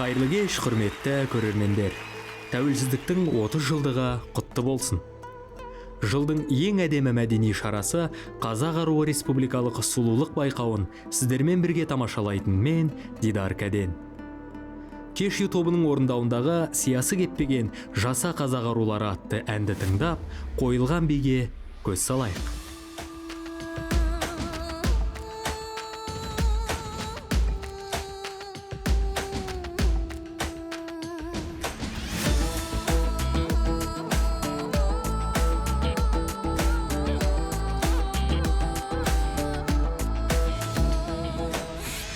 Қайырлы кеш, құрметті көрермендер. Тәуелсіздіктің 30 жылдығы құтты болсын. Жылдың ең әдемі мәдени шарасы Қазақ аруы республикалық сұлулық байқауын сіздермен бірге тамашалайтын мен, Дидар Кәден. Кеш тобының орындауындағы сиясы кеппеген Жаса қазақ арулары атты әнді тыңдап, қойылған биге көз салайық.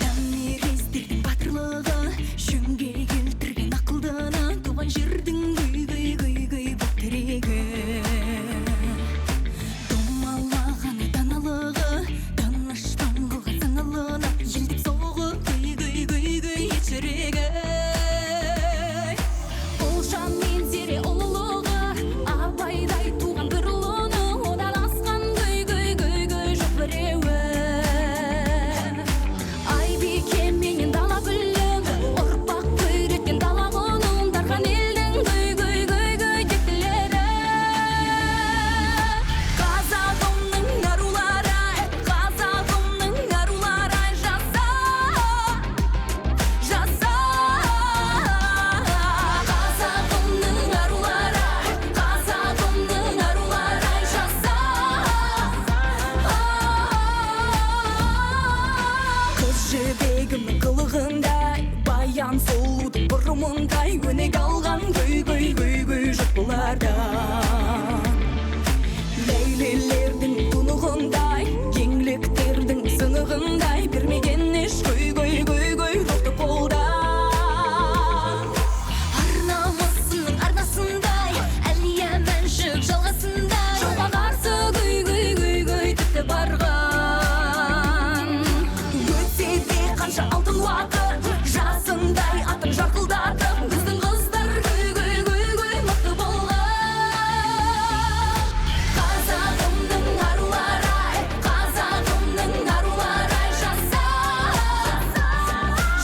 Томиристердің батырлығы, жөнге келтірген ақылдыны, туған жердің гүй-гүй-гүй-гүй боп тірегі. Домалаған даналығы, данышпан қылған саналыны, елдеп соғып гүй-гүй-гүй-гүй ет жүрегі. Ұлжан мен Зере ұлылығы, Абайдай туған бір ұлыны, одан асқан гүй-гүй-гүй-гүй жоқ біреуі. Айбике менен дала гүлім, ұрпақ үйреткен дала құным, дархан елдің гүй-гүй-гүй-гүй тектілері. Қазағымның арулары, қазағымның арулары, жаса, жаса. Қазағымның арулары, қазағымның арулары, жаса. Қыз жібегімнің қылығындай, баян сұлудың бұрымындай, өнеге алған гүй-гүй-гүй-гүй жұрт бұлардан. Ләйлілердің тұнығындай, еңліктердің сынығындай, бермеген еш гүй-гүй-гүй-гүй рухты қолдан. Ар намысының арнасындай, Әлия Мәншүк жалғасындай, жауға қарсы гүй-гүй-гүй-гүй тіпті барған. Өтсе де қанша алтын уақыт, жасындай атын жарқылдатып, біздің қыздар гүй-гүй-гүй-гүй мықты болған. Қазағымның арулары, қазағымның арулары, жаса,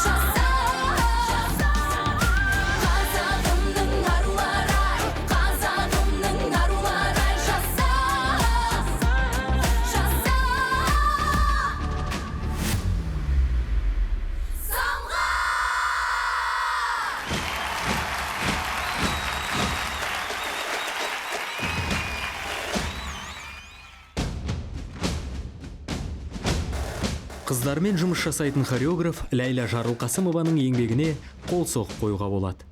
жаса. Қазағымның арулары, қазағымның арулары, жаса, жаса. Самға! Қыздармен жұмыс жасайтын хореограф Ләйла Жарылқасымованың еңбегіне қол соғып қоюға болады.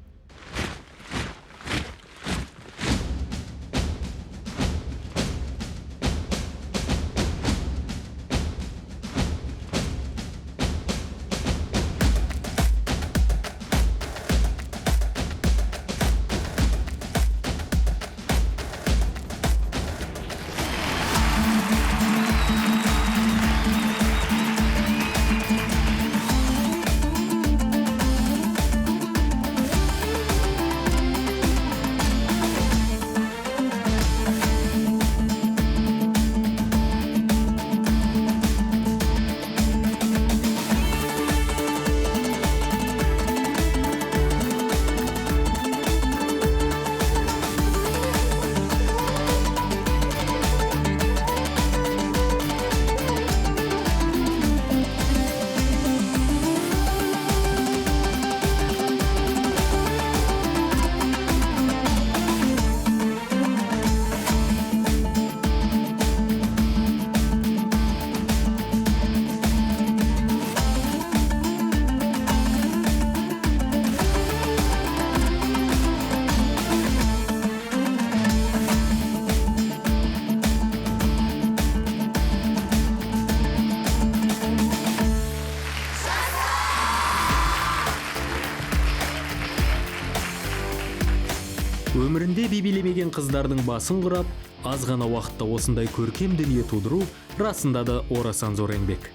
Өмірінде би билемеген қыздардың басын құрап, аз ғана уақытта осындай көркем дүние тудыру расында да орасан зор еңбек.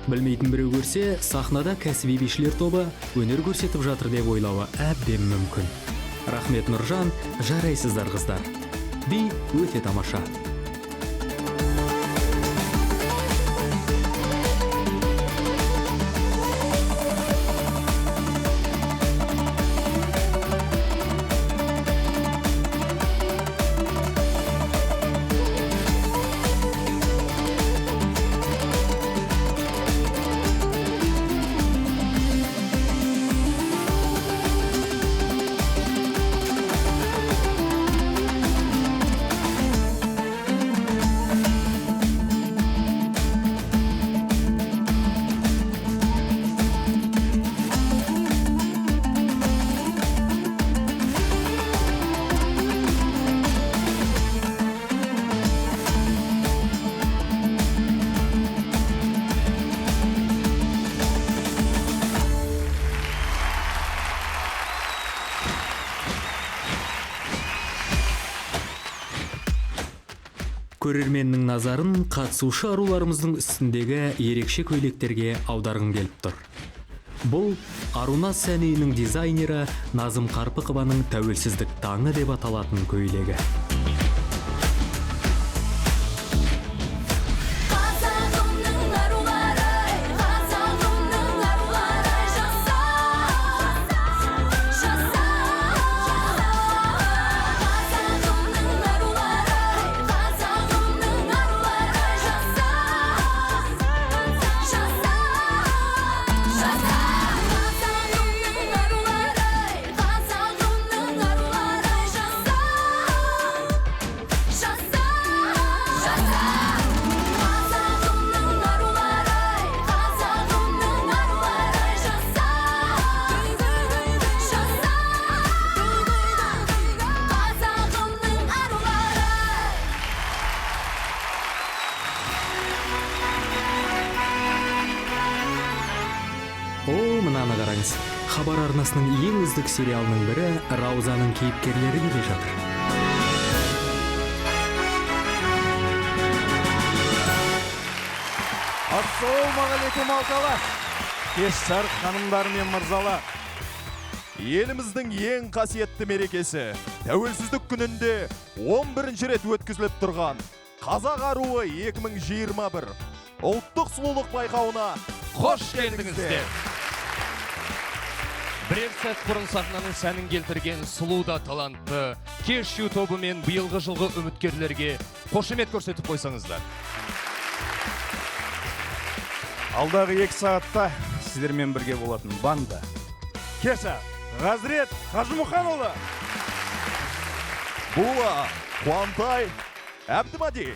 Білмейтін біреу көрсе, сахнада кәсіби бишілер тобы өнер көрсетіп жатыр деп ойлауы әбден мүмкін. Рахмет, Нұржан, жарайсыздар қыздар. Би өте тамаша. Көрерменнің назарын қатысушы аруларымыздың үстіндегі ерекше көйлектерге аударғым келіп тұр. Бұл Аруназ сән үйінің дизайнері Назым Қарпықованың «Тәуелсіздік таңы» деп аталатын көйлегі. Қазағымның арулары, қазағымның арулары, жаса, жаса. Қазағымның арулары, қазағымның арулары, жаса, жаса, жаса. Қазағымның арулары, қазағымның арулары, жаса, жаса, жаса. Қазағымның арулары, қазағымның арулары, жаса, жаса. Қазағымның арулары. О, мынаны қараңыз! Хабар арнасының ең үздік сериалының бірі «Раузаның» кейіпкерлері келе жатыр. Ассалаумағалейкум, алқалар! Кеш жарық, ханымдар мен мырзалар! Еліміздің ең қасиетті мерекесі Тәуелсіздік күнінде 11 рет өткізіліп тұрған «Қазақ аруы 2021» ұлттық сұлулық байқауына қош келдіңіздер! Бірер сәт бұрын сахнаның сәнін келтірген сұлу да талантты Кешью тобы мен биылғы жылғы үміткерлерге қошемет көрсетіп қойсаңыздар. Алдағы 2 сағатта сіздермен бірге болатын банда: Кеша Ғазірет Қажымұханұлы, Була Қуантай Әбдімади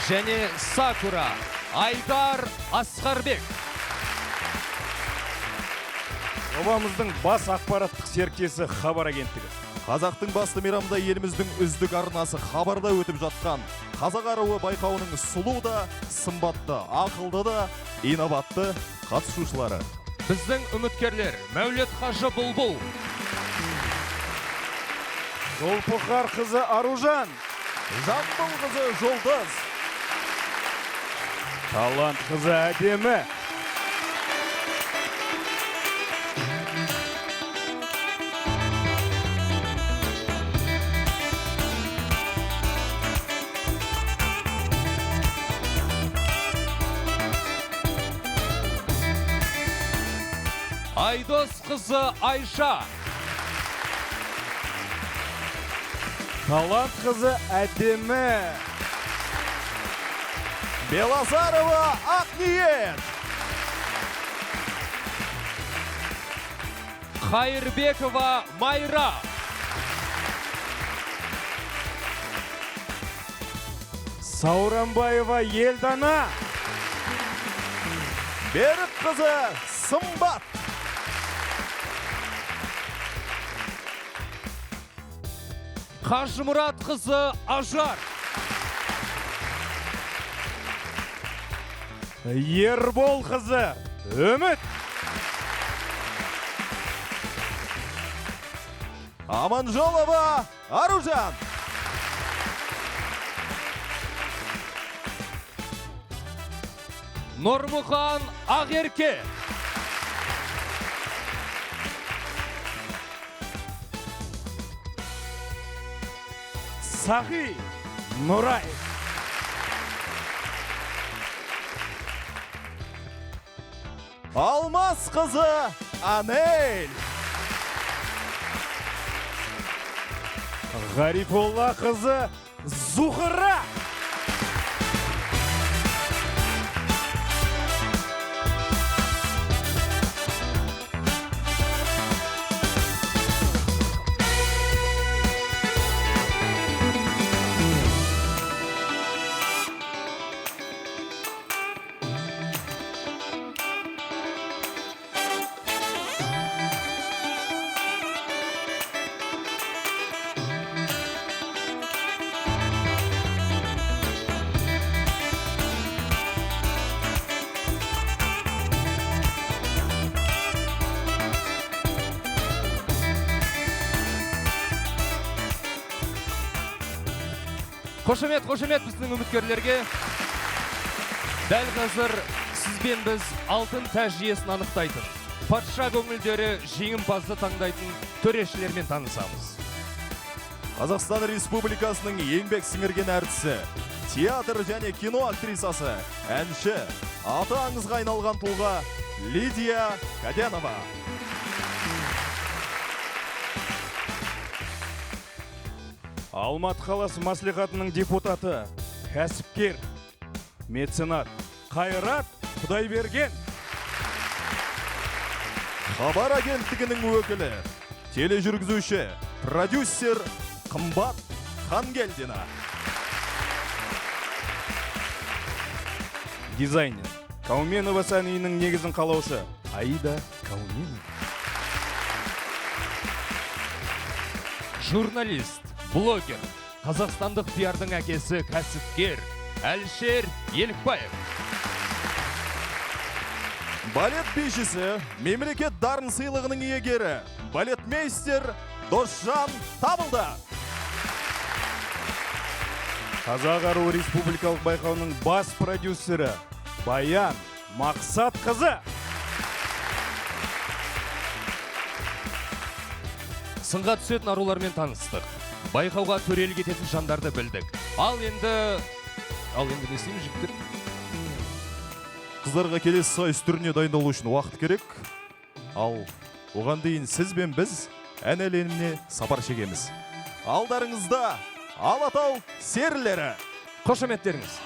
және Сакура Айдар Асқарбек. Жобамыздың бас ақпараттық серіктесі – Хабар агенттігі. Қазақтың басты мейрамында еліміздің үздік арнасы Хабарда өтіп жатқан «Қазақ аруы» байқауының сұлу да сымбатты, ақылды да инабатты қатысушылары. Біздің үміткерлер: Мәулет Қажы Бұлбұл, Зұлпықар қызы Аружан, Жамбыл қызы Жұлдыз, Талант қызы Әдемі, Айдос қызы Айша, Талант қызы Әдемі, Белазарова Ақниет, Қайырбекова Майра, Сауранбаева Елдана, Берік қызы Сымбат, Қажымұрат қызы Ажар, Ербол қызы Үміт, Аманжолова Аружан, Нұрмұхан Ақерке, Сахи Нұрай, Алмас қызы Анель, Ғарифолла қызы Зухра, Қошемет, қошемет біздің үміткерлерге. Дәл қазір сізбен біз алтын тәж иесін анықтайтын, патша көңілдері жеңімпазды таңдайтын төрешілермен танысамыз. Қазақстан Республикасының еңбек сіңірген әртісі, театр және кино актрисасы, әнші, аты аңызға айналған тұлға Лидия Каденова. Алматы қаласы мәслихатының депутаты, кәсіпкер, меценат Қайрат Құдайберген. Хабар агенттігінің өкілі, тележүргізуші, продюсер Қымбат Хангелдина. Дизайнер, Кауменова сән үйінің негізін қалаушы Аида Кауменова. Журналист, блогер, қазақстандық пиардың әкесі, кәсіпкер Әлішер Елікбаев. Балет бишісі, мемлекет дарын сыйлығының иегері, балетмейстер Досжан Табылды. Қазақ аруы республикалық байқауының бас продюсері Баян Мақсатқызы. Сынға түсетін арулармен таныстық. Байқауға төрелік ететін жандарды білдік. Ал енді не істейміз, жігіттер? Қыздарға келесі сайыс түріне дайындалу үшін уақыт керек. Ал оған дейін сіз бен біз ән әлеміне сапар шегеміз. Алдарыңызда Алатау серілері. Қошеметтеріңіз.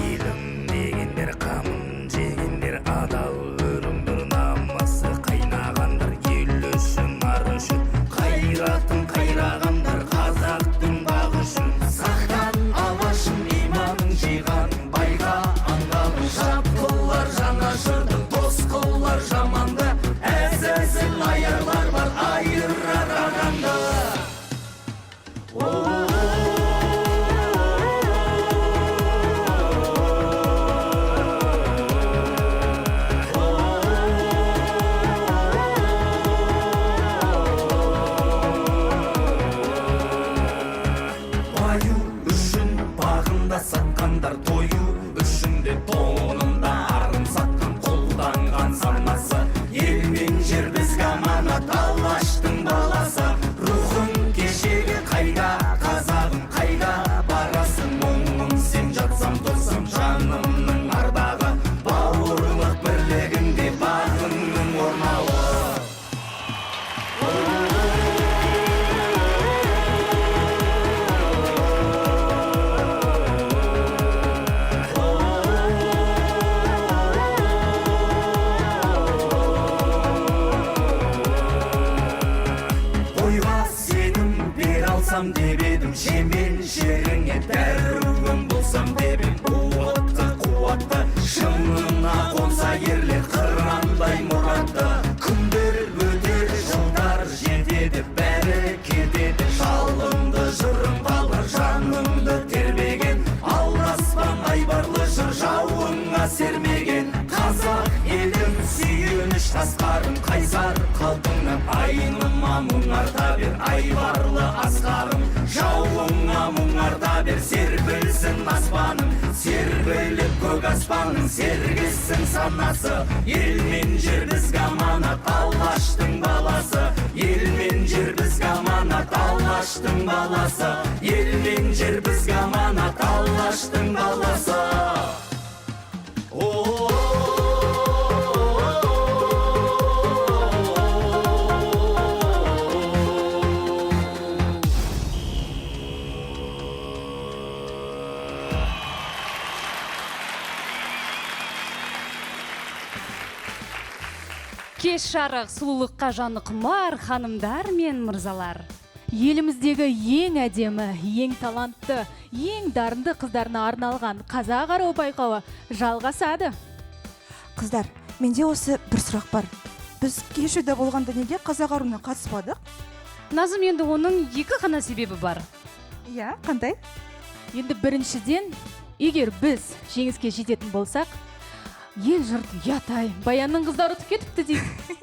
Елім дегендер, қамын жегендер, адал өрімдір намысы қайнағандар, ел үшін, ар үшін, қайратын қайрағандар, қазақтың бағы үшін. Сақтан алашын, иманын жиған, байға аңғалын, жапқылар жанашырды, дос қылар жаманды, әзәзіл аярлар бар, айырар ағанды. Баю үшін бағында сатқандар, тою үшін де тонында арын сатқан, қолданған санасы. Ел мен жер бізге аманат, Алаштың баласы. Рухың кешегі қайда, қазағым қайда барасың? Мұңым сен, жатсам тұрсам жанымның ардағы, бауырлық бірлігінде бағыңның орнауы. Ойға сенім бере алсам деп едім, жемен жеріңе дәруім болсам деп ем. Уытты қуатты шыңына қонса ерлер қырандай мұратты. Күндер өтер, жылдар жетеді, бәрі кетеді. Жалынды жырым қалар жаныңды тербеген, алдаспан айбарлы жыр жауыңа сермеген. Қазақ елім сүйеніш тасқарым, қайсар қалпыңнан айныма мұңарта бер, айбарлы асқарым. Жауыңа мұңарта бер, серпілсін аспаның, серпіліп көк аспанның сергісін санасы. Ел мен жер бізге аманат, Алаштың баласы. Ел мен жер бізге аманат, Алаштың баласы. Ел мен жер бізге аманат, Алаштың баласы. Кеш жарық сұлулыққа жаны құмар ханымдар мен мырзалар. Еліміздегі ең әдемі, ең талантты, ең дарынды қыздарына арналған Қазақ аруы байқауы жалғасады. Қыздар, менде осы бір сұрақ бар. Біз кешьюде болғанда неге Қазақ аруына қатыспадық? Назым, енді оның екі ғана себебі бар. Иә, қандай? Енді біріншіден, егер біз жеңіске жететін болсақ, ел жұрт ұят-ай, Баянның қыздары ұтып кетіпті дейді.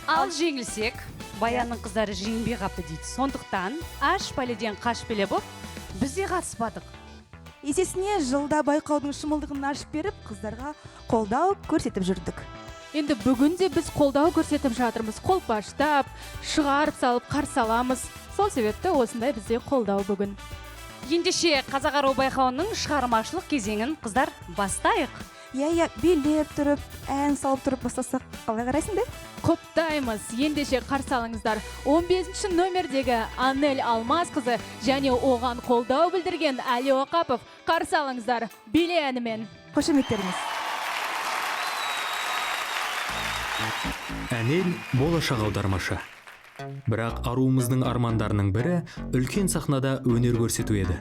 Ал жеңілсек, Баянның қыздары жеңбей қапты дейді. Сондықтан аш пәледен қаш пәле боп, біз де қатыспадық. Есесіне жылда байқаудың шымылдығын ашып беріп, қыздарға қолдау көрсетіп жүрдік. Енді бүгін де біз қолдау көрсетіп жатырмыз. Қолпаштап, шығарып салып қарсы аламыз. Сол себепті осындай бізде қолдау бүгін. Ендеше Қазақ аруы байқауының шығармашылық кезеңін қыздар бастайық. Иә, билеп тұрып, ән салып тұрып бастасақ қалай қарайсыңдар? Құптаймыз. Ендеше қарсы алыңыздар. 15 нөмірдегі Анель Алмасқызы және оған қолдау білдірген Әли Оқапов. Қарсы алыңыздар биле әнімен. Қошеметтеріңіз. Әнел болашақ аудармашы. Бірақ аруымыздың армандарының бірі үлкен сахнада өнер көрсету еді.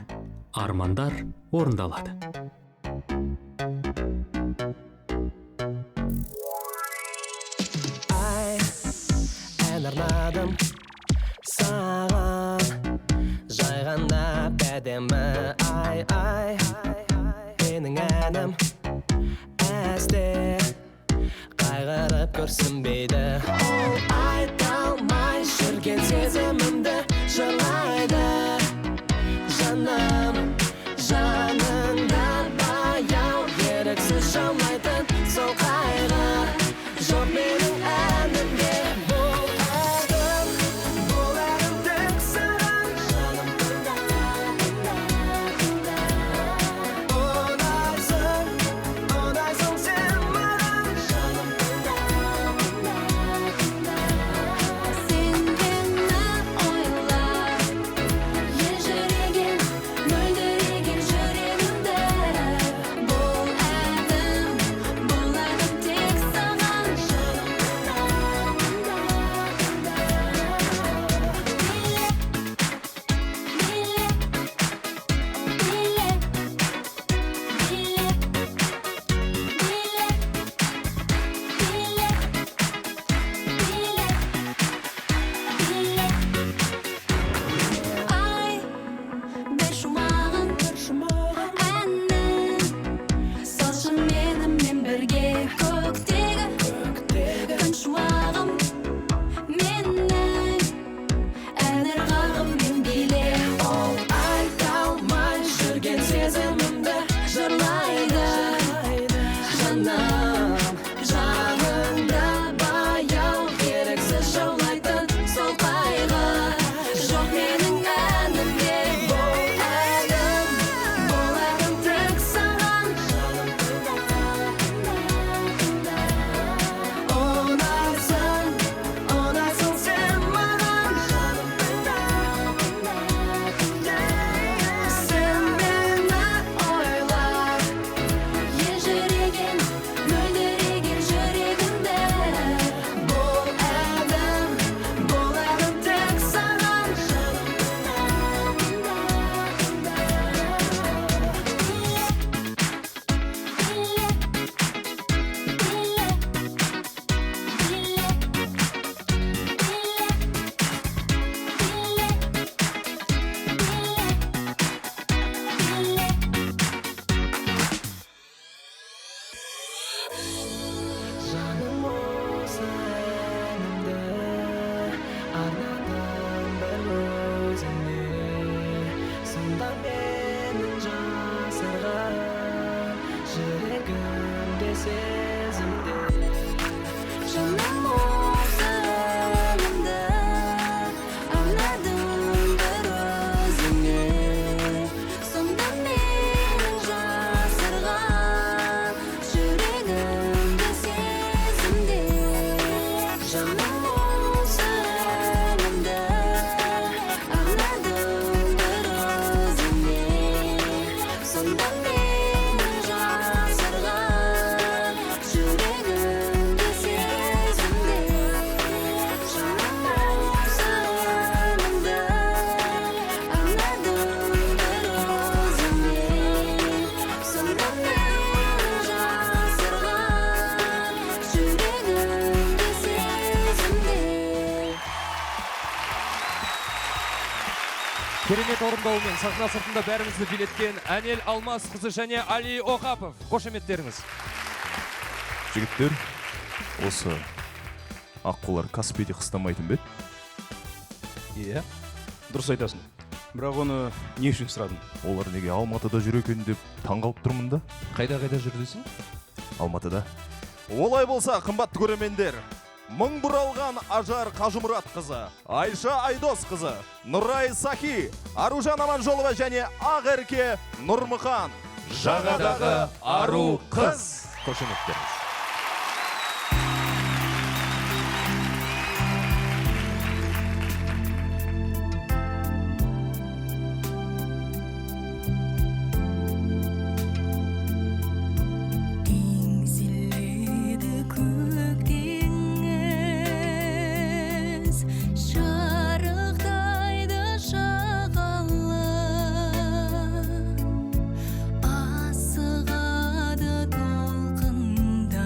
Армандар орындалады. Ай, ән арнадым саған, жай ғана әдемі ай, ай, менің әнім әсте қайғырып көрсінбейді. Ол айта алмай жүрген сезімімді жырлайды. Жаным, жаныңда баяу, еріксіз жаумайтын сол қайғы жоқ менің әнімде. Бұл әнім, бұл әнім тек саған. Жаным, тыңда, тыңда, тыңда. Ұнайсың, ұнайсың сен маған. Жаным, тыңда, тыңда, Керемет орындауымен сахна сыртында бәрімізді билеткен Әнел Алмасқызы және Али Оқапов. Қошеметтеріңіз. Жігіттер, осы аққулар Каспийде қыстамайтын бе еді? Иә. Дұрыс айтасың. Бірақ оны не үшін сұрадың? Олар неге Алматыда жүр екен деп таңғалып тұрмын да. Қайда-қайда жүр дейсің? Алматыда. Олай болса, қымбатты көрермендер, мың бұралған Ажар Қажымұрат қызы, Айша Айдос қызы, Нұрай Сахи, Аружан Аманжолова және Ақерке Нұрмұхан. Жағадағы ару қыз. Қошеметтеріңіз. Теңселеді көк теңіз, шарықтайды жағалы, асығады толқындар.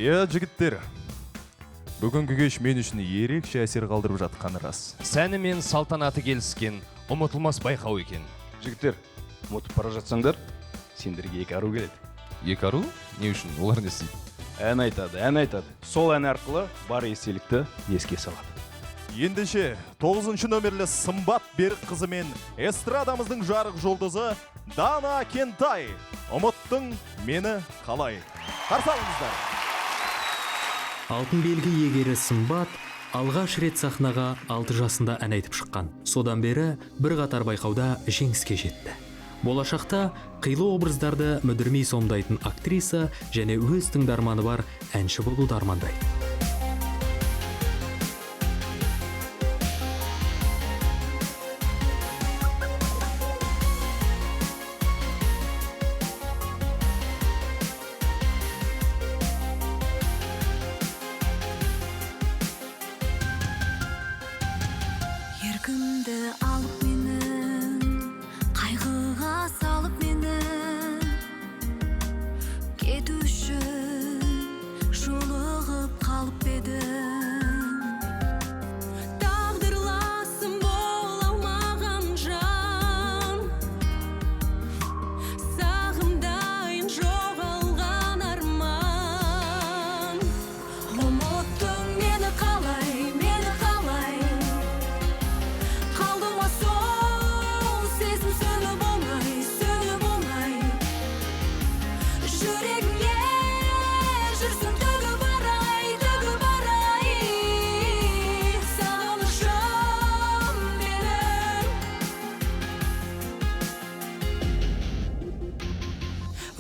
Иә, жігіттер, бүгінгі кеш мен үшін ерекше әсер қалдырып жатқаны рас. Сәні мен салтанаты келіскен ұмытылмас байқау екен. Жігіттер, ұмытып бара жатсаңдар, сендерге екі ару келеді. Екі ару? Не үшін? Олар не істейді? Ән айтады, ән айтады. Сол ән арқылы бар естелікті еске салады. Ендеше, 9-шы нөмірлі Сымбат Берікқызы мен эстрадамыздың жарық жұлдызы Дана Кентай. Ұмыттың мені қалай? Қарсы алыңыздар. Алтын белгі иегері Сымбат алғаш рет сахнаға 6 жасында ән айтып шыққан. Содан бері бірқатар байқауда жеңіске жетті. Болашақта қилы образдарды мүдірмей сомдайтын актриса және өз тыңдарманы бар әнші болуды армандайды. Еркімді алып менің, қайғыға салып мені, кету үшін жолығып қалып едім. Тағдырласым бола алмаған жан, сағымдайын жоғалған арман. Ұмыттың мені қалай, мені қалай? Қалды ма сол сезім сөніп оңай, сөніп оңай? Жүрегіңе жүрсін төгіп арай, төгіп арай. Сағынышым менің.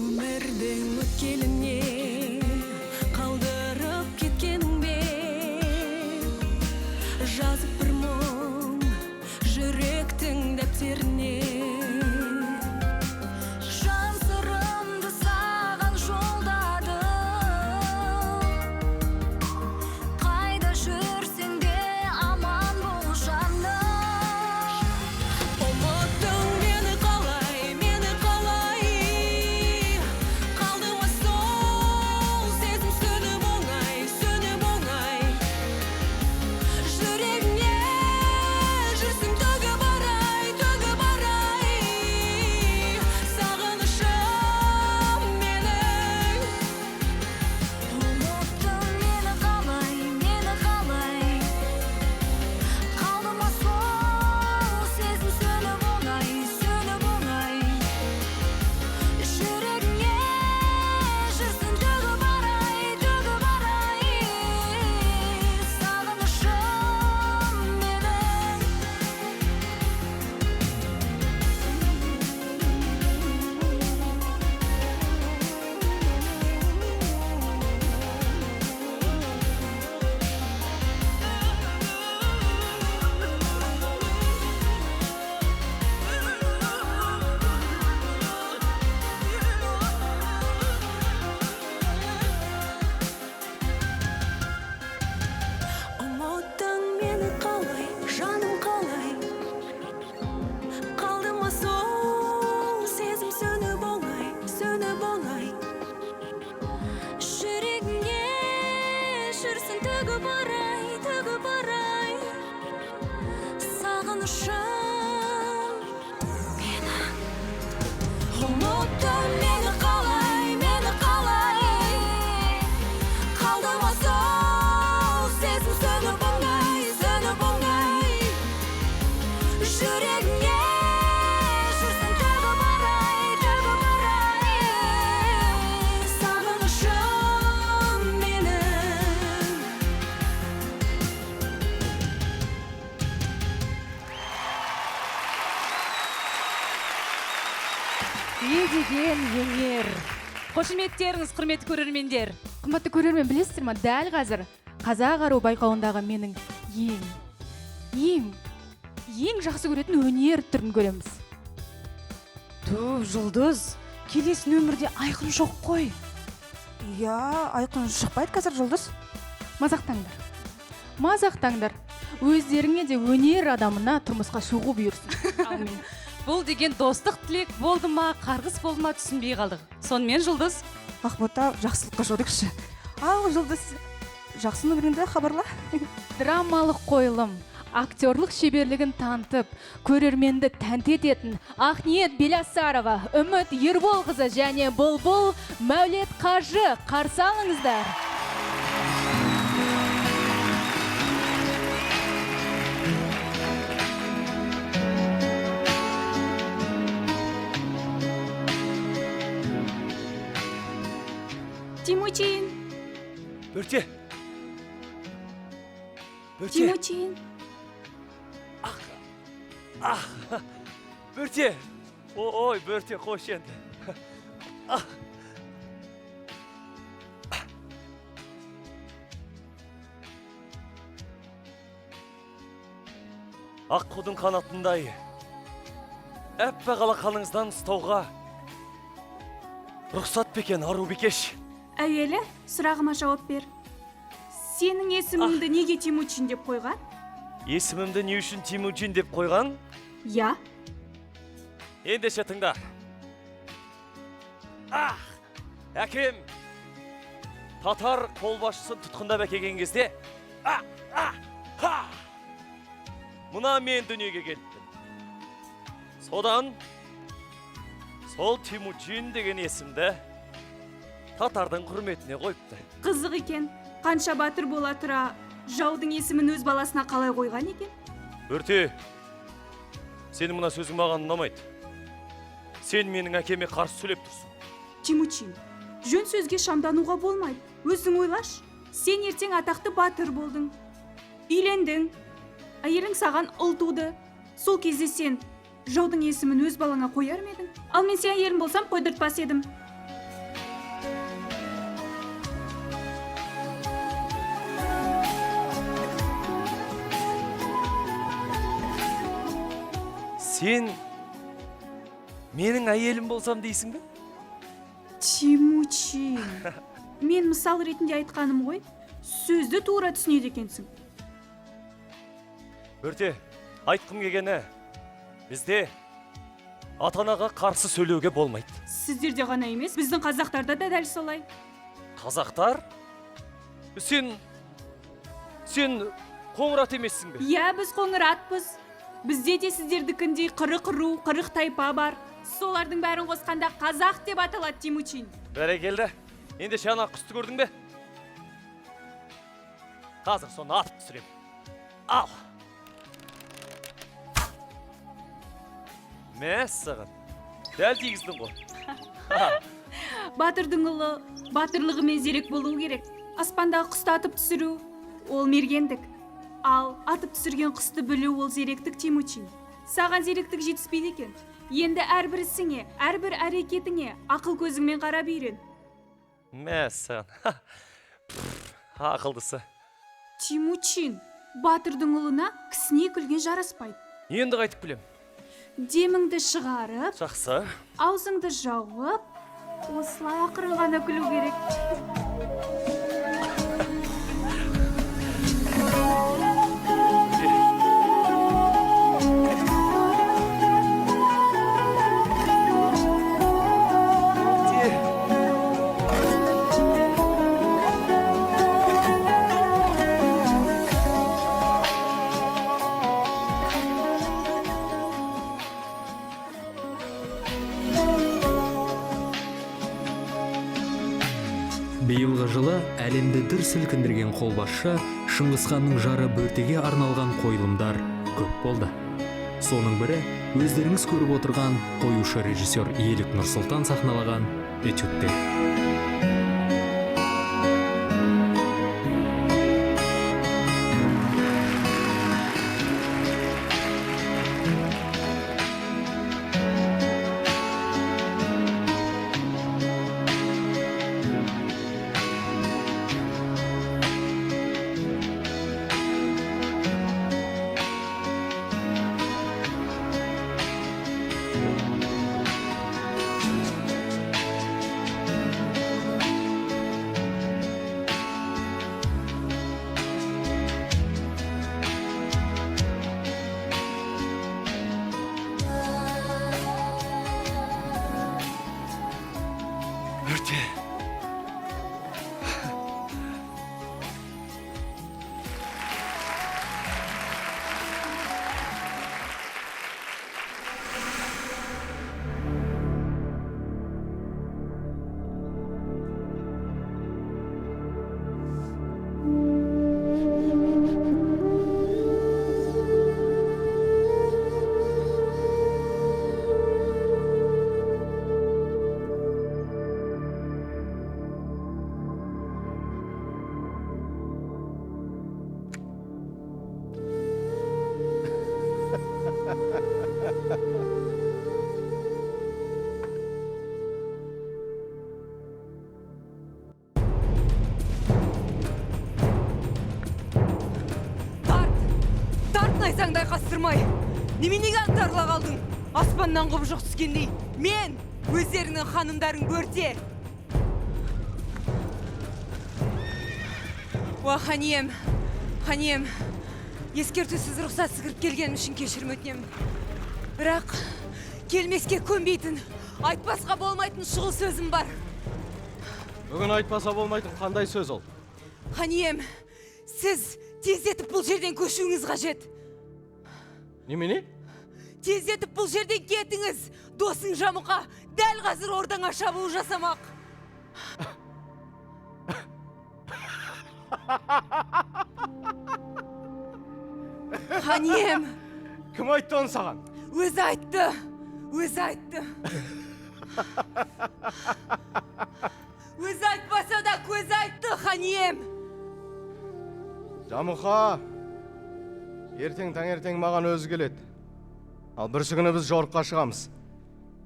Өмірдің өткеліне қалдырып кеткенің бе? Жазып бір мұң жүректің дәптеріне. Жан сырымды саған жолдадым. Қайда жүрсең де аман бол жаным. Ұмыттың мені қалай, мені қалай? Қалды ма сол сезім сөніп оңай, сөніп оңай? Жүрегіңе жүрсің төгіп арай, төгіп арай. Сағынышым менің. Ұмыттың мені қалай, мені қалай? Қалды ма сол сезім сөніп оңай, сөніп оңай? Жүрегіңе жүрсің төгіп арай, төгіп арай. Сағынышым менің. Ұмыттың мені қалай, жаным қалай? Қалды ма сол сезім сөніп оңай, сөніп оңай? Жүрегіңе жүрсін төгіп арай, төгіп арай. Сағынышым менің. Ұмыттың мені қалай, мені қалай? Қалды ма сол сезім сөніп оңай, сөніп оңай? Жүрегіңе жүрсін төгіп арай, төгіп арай. Сағынышым менің. Не деген өнер! Қошеметтеріңіз, құрметті көрермендер. Қымбатты көрермен, білесіздер ма, дәл қазір Қазақ ару байқауындағы менің ең, ең, ең жақсы көретін өнер түрін көреміз. Түу, Жұлдыз, келесі нөмірде Айқын жоқ қой. Иә, Айқын шықпайды қазір, Жұлдыз. Мазақтаңдар. Мазақтаңдар. Өздеріңе де өнер адамына тұрмысқа шығу бұйырсын. Әумин. Бұл деген достық тілек болды ма, қарғыс болды ма, түсінбей қалдық. Сонымен, Жұлдыз. Ақбота, жақсылыққа жорықшы. Ал, Жұлдыз, жақсы нөміріңді хабарла. Драмалық қойылым, актерлық шеберлігін танытып, көрерменді тәнті ететін Ақниет Белясарова, Үміт Ерболқызы және Бұлбұл Мәулет Қажы, қарсы алыңыздар. Тимучин! Бөрте! Бөрте! Тимучин! Ах! Бөрте! Ой, Бөрте, қош енді. Аққудың қанатындай әппақ алақаныңыздан ұстауға рұқсат па екен, ару бикеш? Әуелі сұрағыма жауап бер. Сенің есіміңді неге Тимучин деп қойған? Есімімді не үшін Тимучин деп қойған? Я. Ендеше тыңда. Ах! Әкем татар қолбасшысын тұтқындап әкелген кезде, мына мен дүниеге келіппін. Содан сол Тимучин деген есімді татардың құрметіне қойыпты. Қызық екен, қанша батыр бола тұра жаудың есімін өз баласына қалай қойған екен? Бөрте, сенің мына сөзің маған ұнамайды. Сен менің әкеме қарсы сөйлеп тұрсың. Тимучин, жөн сөзге шамдануға болмайды. Өзің ойлаш, сен ертең атақты батыр болдың. Үйлендің, әйелің саған ұл туды. Сол кезде сен жаудың есімін өз балаңа қояр ма едің? Ал мен сен әйелім болсам қойдыртпас едім. Сен менің әйелім болсам дейсің бе? Тимучин, мен мысал ретінде айтқаным ғой, сөзді тура түсінеді екенсің. Бөрте, айтқым келгені, бізде ата-анаға қарсы сөйлеуге болмайды. Сіздерде ғана емес, біздің қазақтарда да дәл солай. Қазақтар? Сен қоңырат емессің бе? Иә, біз қоңыратпыз. Бізде де сіздердікіндей 40 ру, 40 тайпа бар. Солардың бәрін қосқанда қазақ деп аталады, Тимучин. Бәрекелді. Ендеше ана құсты көрдің бе? Қазір соны атып түсірем. Ал. Мәссаған. Дәл тигіздің ғой. Батырдың ұлы батырлығымен зерек болуы керек. Аспандағы құсты атып түсіру ол мергендік. Ал атып түсірген құсты білу ол зеректік, Тимучин. Саған зеректік жетіспейді екен. Енді әрбір ісіңе, әрбір әрекетіңе ақыл көзіңмен қарап үйрен. Мәссаған. Ақылдысы. Тимучин, батырдың ұлына кісіне күлген жараспайды. Енді қайтып күлем? Деміңді шығарып, жақсы, аузыңды жауып, осылай ақырын ғана күлу керек. Биылғы жылы әлемді дүр сілкіндірген қолбасшы Шыңғысханның жары Бөртеге арналған қойылымдар көп болды. Соның бірі өздеріңіз көріп отырған қоюшы режиссер Елік Нұрсұлтан сахналаған этюдтер. Тарт, найзаңды айқастырмай. Неменеге аңтарыла қалдың? Аспаннан құбыжық түскендей. Мен, өздеріңнің ханымдарың Бөрте. Уа, хан ием, хан ием, ескертусіз рұқсатсыз кіріп келгенім үшін кешірім өтінемін. Бірақ келмеске көнбейтін, айтпасқа болмайтын шұғыл сөзім бар. Бүгін айтпаса болмайтын қандай сөз ол? Хан ием, сіз тездетіп бұл жерден көшуіңіз қажет. Немене? Тездетіп бұл жерден кетіңіз. Досың Жамұқа дәл қазір ордаңа шабуыл жасамақ. Хан ием. Кім айтты оны саған? Өзі айтты. Өзі айтты. Өзі айтпаса да көзі айтты, хан ием. Жамұқа, ертең таңертең маған өзі келеді. Ал бірсі күні біз жорыққа шығамыз.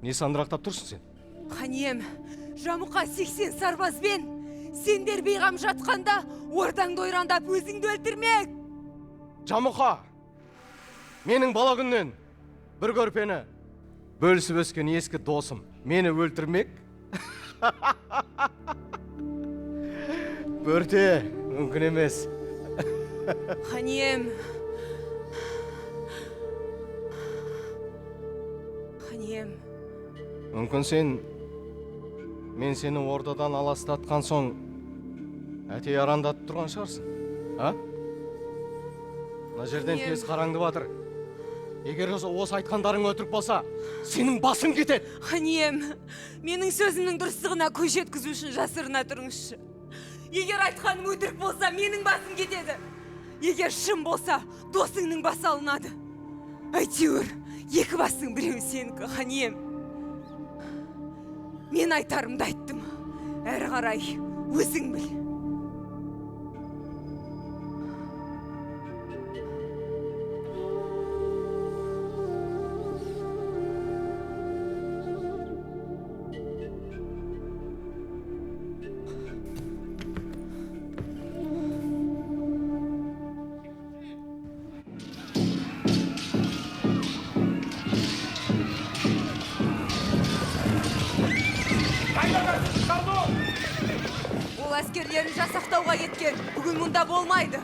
Не сандырақтап тұрсың сен? Хан ием, Жамұқа 80 сарбазбен сендер бейғам жатқанда ордаңды ойрандап өзіңді өлтірмек. Жамұқа, менің бала күннен бір көрпені бөлісіп өскен ескі досым мені өлтірмек? Бөрте, мүмкін емес. Хан ием, хан ием. Мүмкін сен, мен сені ордадан аластатқан соң әтей арандатып тұрған шығарсың, а? Мына жерден тез қараңды батыр. Егер осы айтқандарың өтірік болса, сенің басың кетеді. Хан ием, менің сөзімнің дұрыстығына көз жеткізу үшін жасырына тұрыңызшы. Егер айтқаным өтірік болса, менің басым кетеді. Егер шын болса, досыңның басы алынады. Әйтеуір, екі бастың біреуі сенікі, хан ием. Мен айтарымды айттым. Әрі қарай өзің біл. Ол әскерлерін жасақтауға кеткен. Бүгін мұнда болмайды.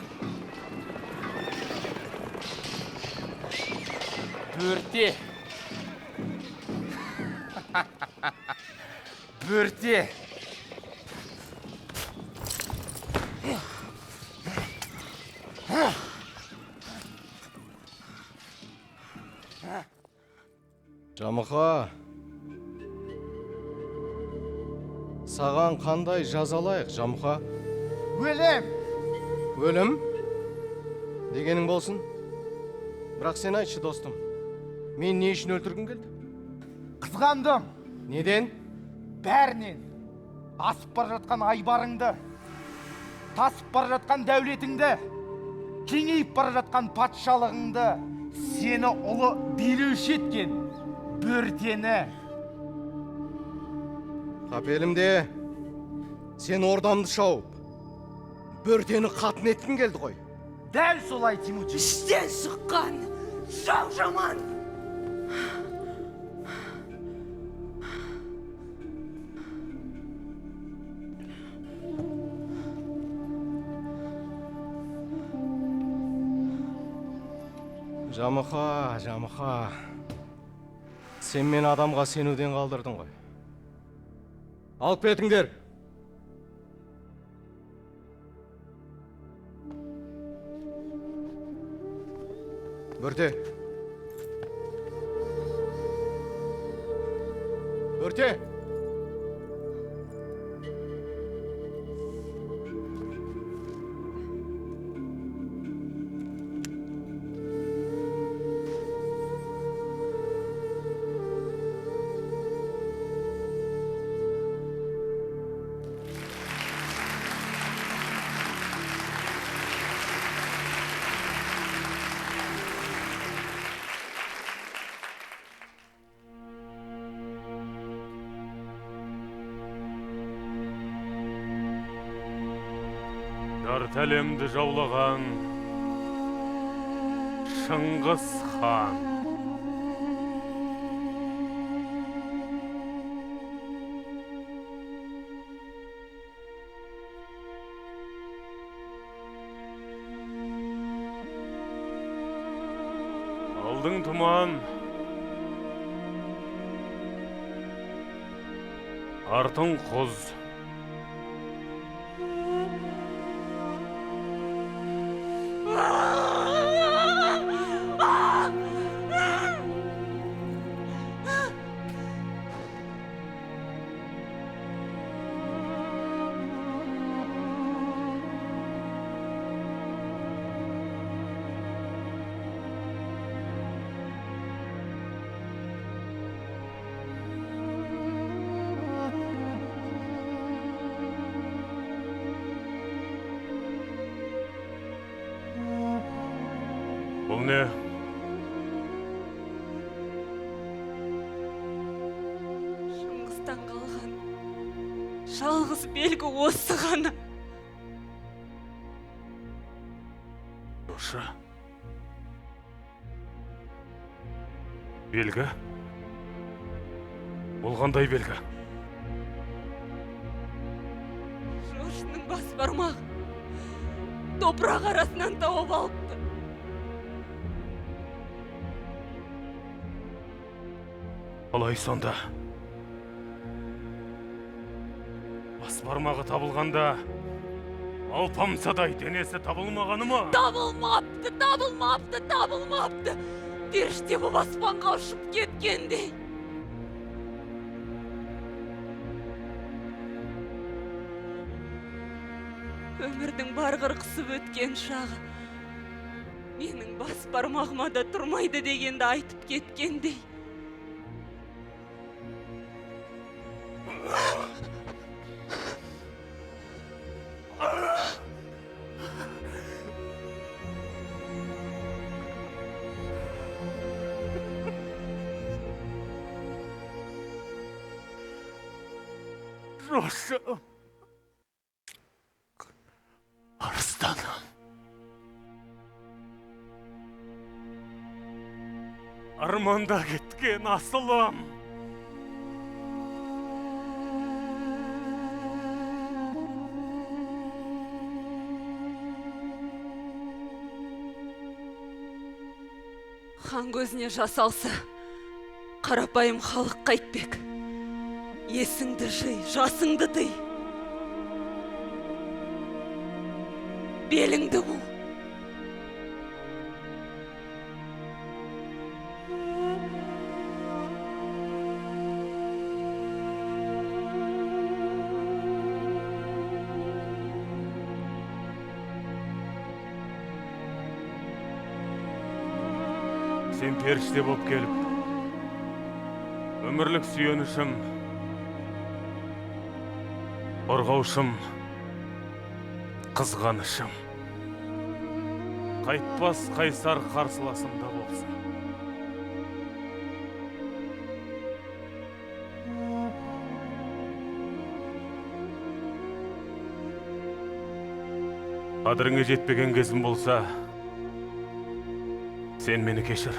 Бөрте. Бөрте. Жамұқа, саған қандай жазалайық, Жамұқа? Өлім! Өлім? Дегенің болсын. Бірақ сен айтшы, достым, мен не үшін өлтіргім келді? Қызғандым. Неден? Бәрінен. Асып бара жатқан айбарыңды, тасып бара жатқан дәулетіңді, кеңейіп бара жатқан патшалығыңды, сені ұлы билеуші еткен Бөртені. Қапелімде сен ордамды шауып, Бөртені қатын еткің келді ғой. Дәл солай, Темучин. Іштен шыққан жау жаман. Жамұқа, Жамұқа, сен мен адамға сенуден қалдырдың ғой. Алып кетіңдер. Бөрте. Бөрте. Жарты әлемді жаулаған Шыңғыс хан. Алдың тұман, артың құз. Бұл не? Шыңғыстан қалған жалғыз белгі осы ғана. Жошы. Белгі? Бұл қандай белгі? Жошының бас бармағы топырақ арасынан тауып алыпты. Қалай сонда? Бас бармағы табылғанда алпамсадай денесі табылмағаны ма? Табылмапты, табылмапты, табылмапты. Періште боп аспанға ұшып кеткендей. Өмірдің бар қырқысып өткен шағы менің бас бармағыма да тұрмайды дегенді айтып кеткендей. Жошы, арыстаным. Арманда кеткен асылым. Хан көзіне жас алса, қарапайым халық қайтпек. Есіңді жый, жасыңды тый. Беліңді бу. Сен періште боп келіп, өмірлік сүйенішім, қорғаушым, қызғанышым, қайтпас қайсар қарсыласым да болсын. Қадіріңе жетпеген кезім болса, сен мені кешір.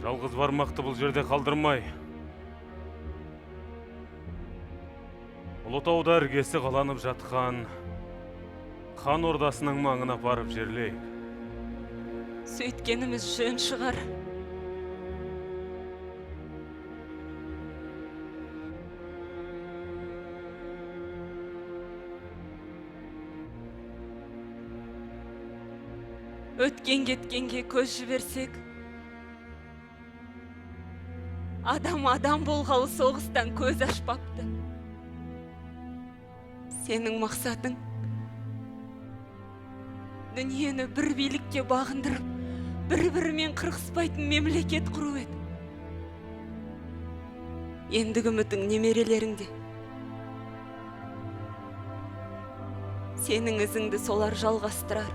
Жалғыз бармақты бұл жерде қалдырмай, Ұлытауда іргесі қаланып жатқан хан ордасының маңына барып жерлейік. Сөйткеніміз жөн шығар. Өткен кеткенге көз жіберсек, адам адам болғалы соғыстан көз ашпапты. Сенің мақсатың дүниені бір билікке бағындырып, бір-бірімен қырқыспайтын мемлекет құру еді. Ендігі үмітің немерелеріңде. Сенің ізіңді солар жалғастырар.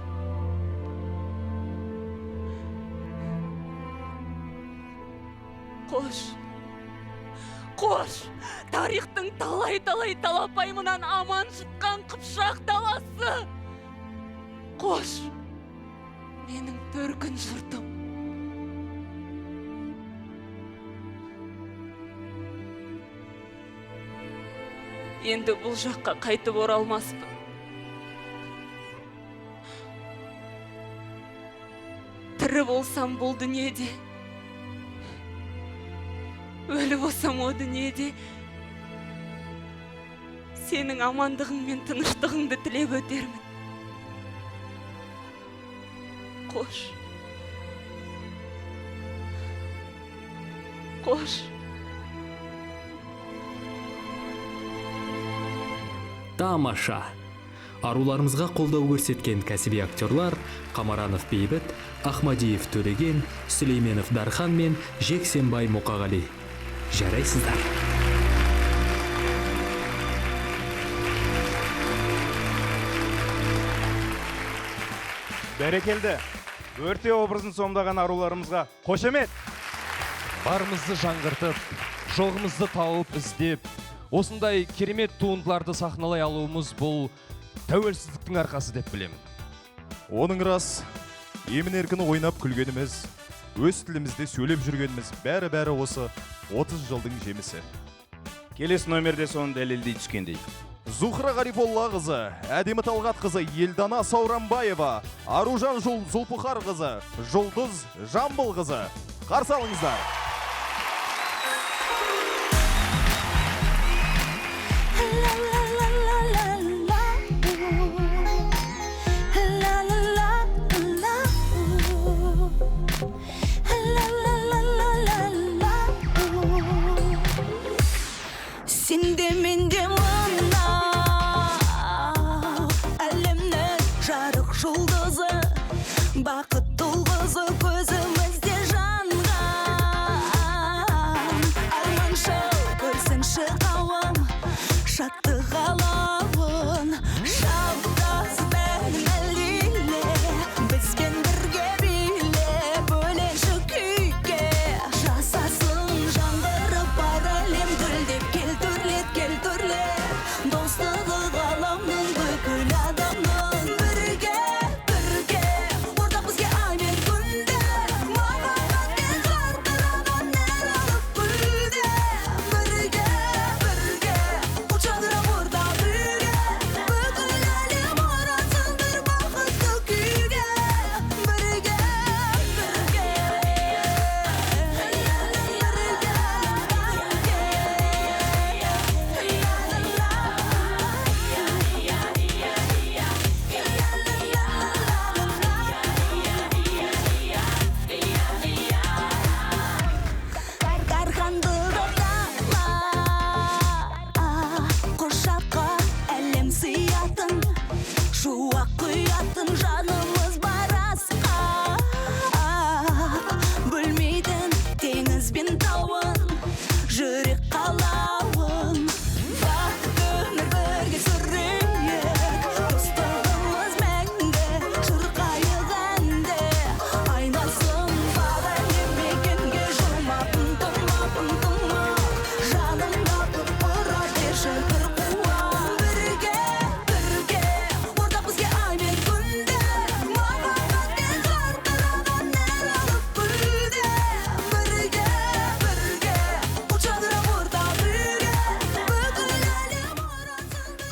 Қош, қош, тарихтың талай-талай талапаймынан аман шыққан Қыпшақ даласы. Қош, менің төркін жұртым. Енді бұл жаққа қайтып оралмаспын. Тірі болсам бұл дүниеде, өлі болсам о дүниеде сенің амандығың мен тыныштығыңды тілеп өтермін. Қош. Қош. Тамаша! Аруларымызға қолдау көрсеткен кәсіби актерлар Қамаранов Бейбіт, Ахмадиев Төлеген, Сүлейменов Дархан мен Жексенбай Мұқағали. Жарайсыздар! Бәрекелді! Бөрте образын сомдаған аруларымызға қошемет! Барымызды жаңғыртып, жоғымызды тауып іздеп, осындай керемет туындыларды сахналай алуымыз бұл тәуелсіздіктің арқасы деп білемін. Оның рас, емін-еркін ойнап күлгеніміз, өз тілімізде сөйлеп жүргеніміз бәрі-бәрі осы 30 жылдың жемісі. Келесі номерде соны дәлелдей түскендей. Зухра Ғарифолла қызы, Әдемі Талғат қызы, Елдана Сауранбаева, Аружан Зұлпыхар қызы, Жұлдыз Жамбыл қызы. Қарсы алыңыздар. Сенде менде мына әлемнің жарық жұлдызы, бақыт тұлғызы көзімізде жанған. Арманшыл көрсінші қауым, шаттық алауын. Шабыт әнім әлдиле, бізбен бірге биле, бөленші күйге. Жасасын жаңғырып бар әлем гүлдеп, кел төрлет, кел төрлет. Достығы ғаламның бүкіл адамның. Бірге, бірге, ортақ бізге ай мен күндер. Махаббатпен жарқыраған нәр алып гүлдер. Бірге, бірге, от жадырап орда бірге. Бүкіл әлем орансын бір бақытты күйге. Бірге, бірге, Дархандығы дала, құшаққа әлем сыятын, шуақ құятын жанымыз бар асқақ. Бөлмейтін теңіз бен тауын, жүрек қалауын. Бақытты өмір бірге сүрейік, достығымыз мәңгі шырқайық әнді. Айналсын бар әлем мекенге жұмақ, ынтымақ, ынтымақ. Жаныңда тұра берші бір қуат. Бірге, бірге, ортақ бізге ай мен күндер. Махаббатпен жарқыраған нәр алып гүлдер. Бірге, бірге, от жадырап орда бірге. Бүкіл әлем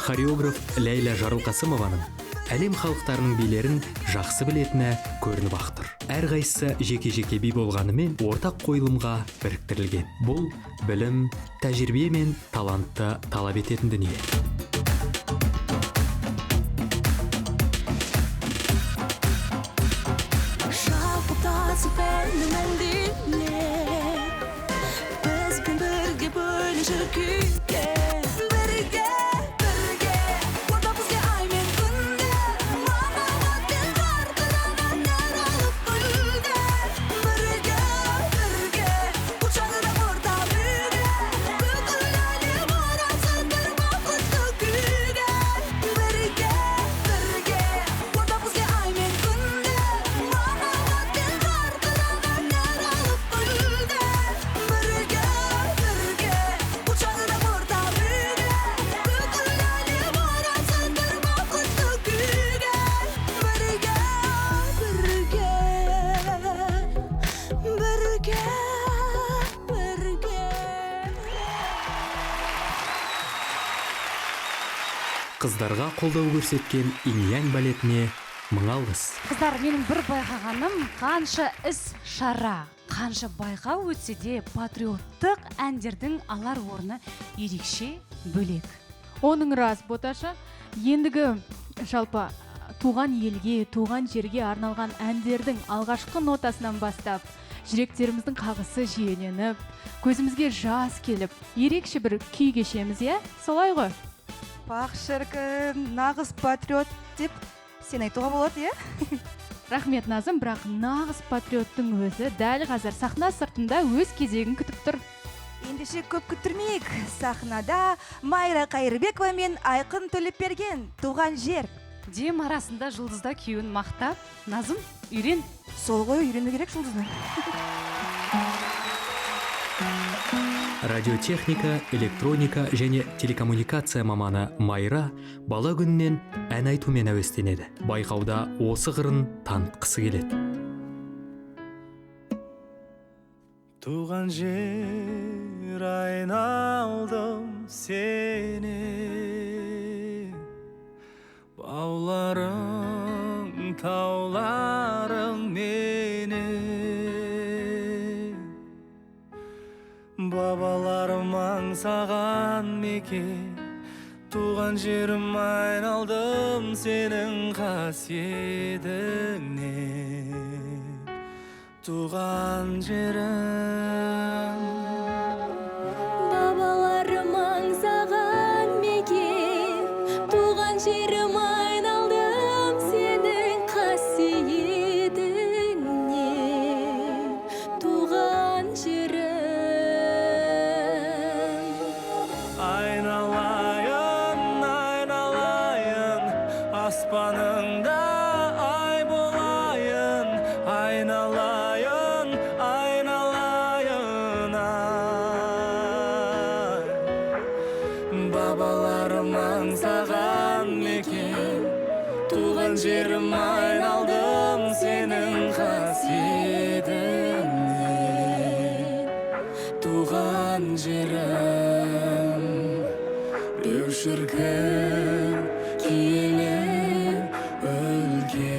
Хореограф Ләйлә Жарылқасымованың әлем халықтарының билерін жақсы білетіні көрініп ақ тұр. Әрқайсысы жеке-жеке би болғанымен ортақ қойылымға біріктірілген. Бұл білім, тәжірибе мен талантты талап ететін дүние. Шалқытасып әнім әлдиле, бізбен бірге бөленші күйге. Бірге, бірге, ортақ бізге ай мен күндер. Махаббатпен жарқыраған нәр алып гүлдер. Бірге, бірге, от жадырап орда бірге. Бүкіл әлем орансын бір бақытты күйге. Бірге, бірге. Қыздарға қолдау көрсеткен Инь-Янь балетіне мың алғыс. Қыздар, менің бір байқағаным, қанша іс шара, қанша байқау өтсе де, патриоттық әндердің алар орны ерекше бөлек. Оның рас, Боташа. Ендігі жалпы туған елге, туған жерге арналған әндердің алғашқы нотасынан бастап, жүректеріміздің қағысы жиеленіп, көзімізге жас келіп, ерекше бір күй кешеміз, иә? Солай ғой? Пах шіркін, нағыз патриот деп сен айтуға болады, иә? Рахмет, Назым, бірақ нағыз патриоттың өзі дәл қазір сахна сыртында өз кезегін күтіп тұр. Ендеше көп күттірмейік. Сахнада Майра Қайырбекова мен Айқын Төлепберген, туған жер. Дем арасында жұлдызда күйеуін мақтап, Назым, үйрен. Сол ғой, үйрену керек жұлдызды. Радиотехника, электроника және телекоммуникация маманы Майра бала күнінен ән айтумен әуестенеді. Байқауда осы қырын танытқысы келеді. Туған жер айналдым сені, бауларың, тауларың мені, бабаларым аңсаған мекен, туған жерім айналдым сенің қасиетіңе, туған жерім. Бабаларым аңсаған мекен, туған жерім айналдым сенің қасиетіңе, туған жерім. Айналайын, айналайын, аспаныңда ай болайын, айналайын, айналайын, ай. Бабаларым аңсаған мекен, туған жерім айналдым сенің қасиетіңе, туған жерім. Деу шіркін киелі өлке.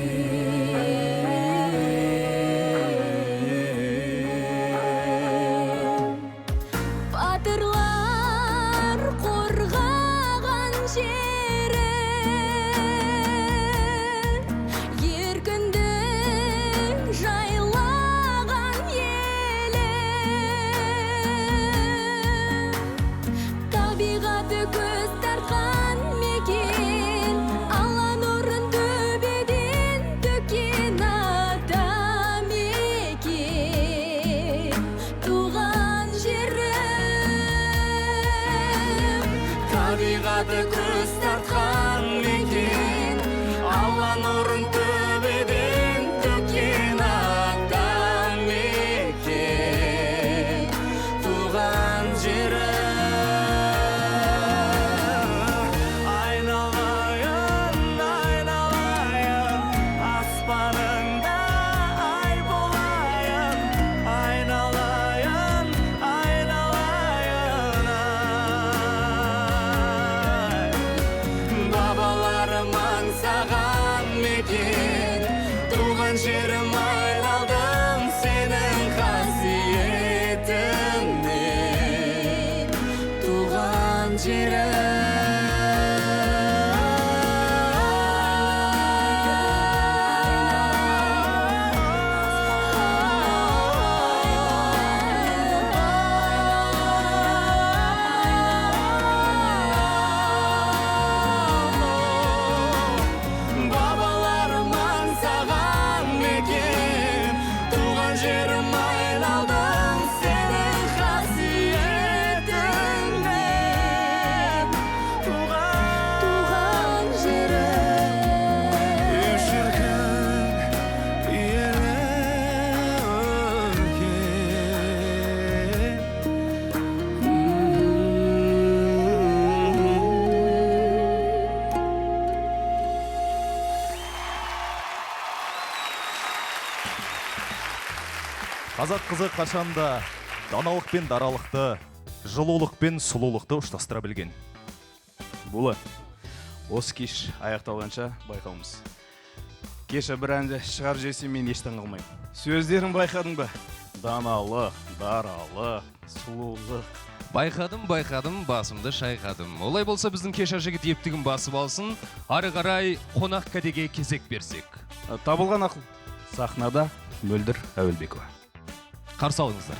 Батырлар қорғаған жері, еркіндік жайлаған елі, табиғаты көз тартқан мекен, Алла нұрын төбеден төккен ата мекен, туған жерім. Табиғаты көз тартқан мекен, Алла нұрын төбеден төккен ата мекен, туған жерім. Айналайын, айналайын, аспаныңда ай болайын, айналайын, айналайын, ай. Бабаларым аңсаған мекен, туған жерім айналдым сенің қасиетіңе, туған жерім. Бабаларым аңсаған мекен, туған жерім айналдым сенің қасиетіңе, туған жерім. Шіркін киелі өлке. Қазақ қызы қашанда даналық пен даралықты, жылулық пен сұлулықты ұштастыра білген. Була, Осы кеш аяқталғанша байқауымыз. Кеша бір әнді шығарып жіберсе, мен еш таңғалмаймын. Сөздерін байқадың ба? Даналық, даралық, сұлулық. Байқадым, байқадым, басымды шайқадым. Олай болса біздің Кеша жігіт ептігін басып алсын, ары қарай қонақ кәдеге кезек берсек. Табылған ақыл. Сахнада Мөлдір Әуелбекова. Қарсы алыңыздар.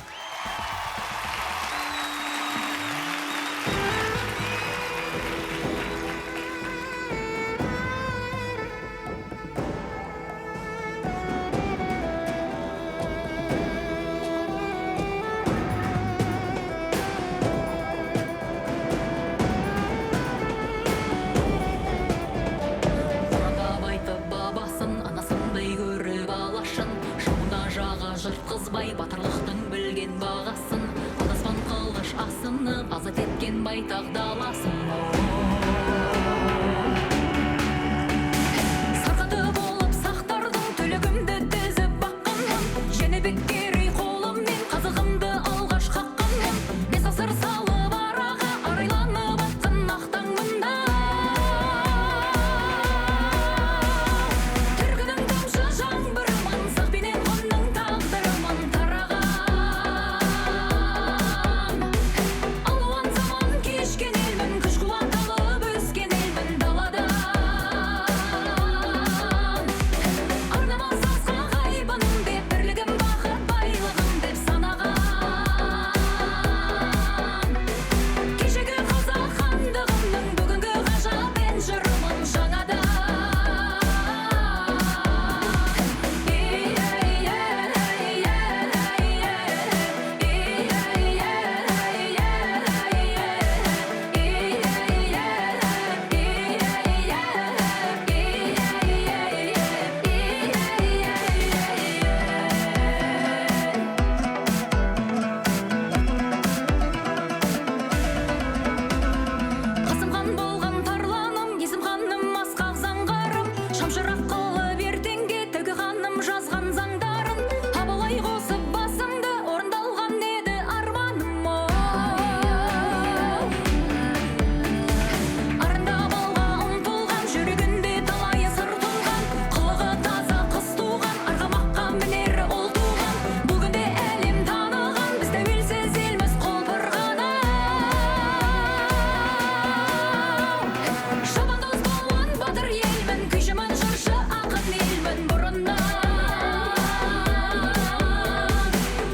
Орадап айтып бабасын, анасындай көріп алашын, жауына жаға жыртқызбай батырлықтың білген бағасын, алдаспан қылыш асынып азат еткен байтақ даласын. Сарқыты болып сақтардың түлігімді тізіп баққанмын, Жәнібек Керей қолыммен қазығымды алғаш қаққанмын, бес ғасыр салып араға арайланып атқан ақ таңмын да. Түркінің тамшы жаңбырымын, сақ пенен ғұнның тағдырымын тараған. Алуан заман кешкен елмін, күш қуат алып өскен елмін даладан. Арнамас асқақ айбыным деп, бірлігім бақыт байлығым деп санаған. Кешегі қазақ хандығымның бүгінгі ғажап ән жырымын жаңадан. Қасым хан болған тарланым, Есім ханым асқақ заңғарым, шамшырақ қылып ертеңге Тәуке ханым жазған заңдарын, Абылай қосып басымды орындалған еді арманым ау. Арындап алға ұмтылған, жүрегінде талайы сыр тұнған, қылығы таза қыз туған, арғымаққа мінер ұл туған, бүгінде әлем таныған, біз тәуелсіз елміз құлпырған ау. Шабандоз балуан батыр елмін, күйшімін жыршы ақын елмін бұрыннан.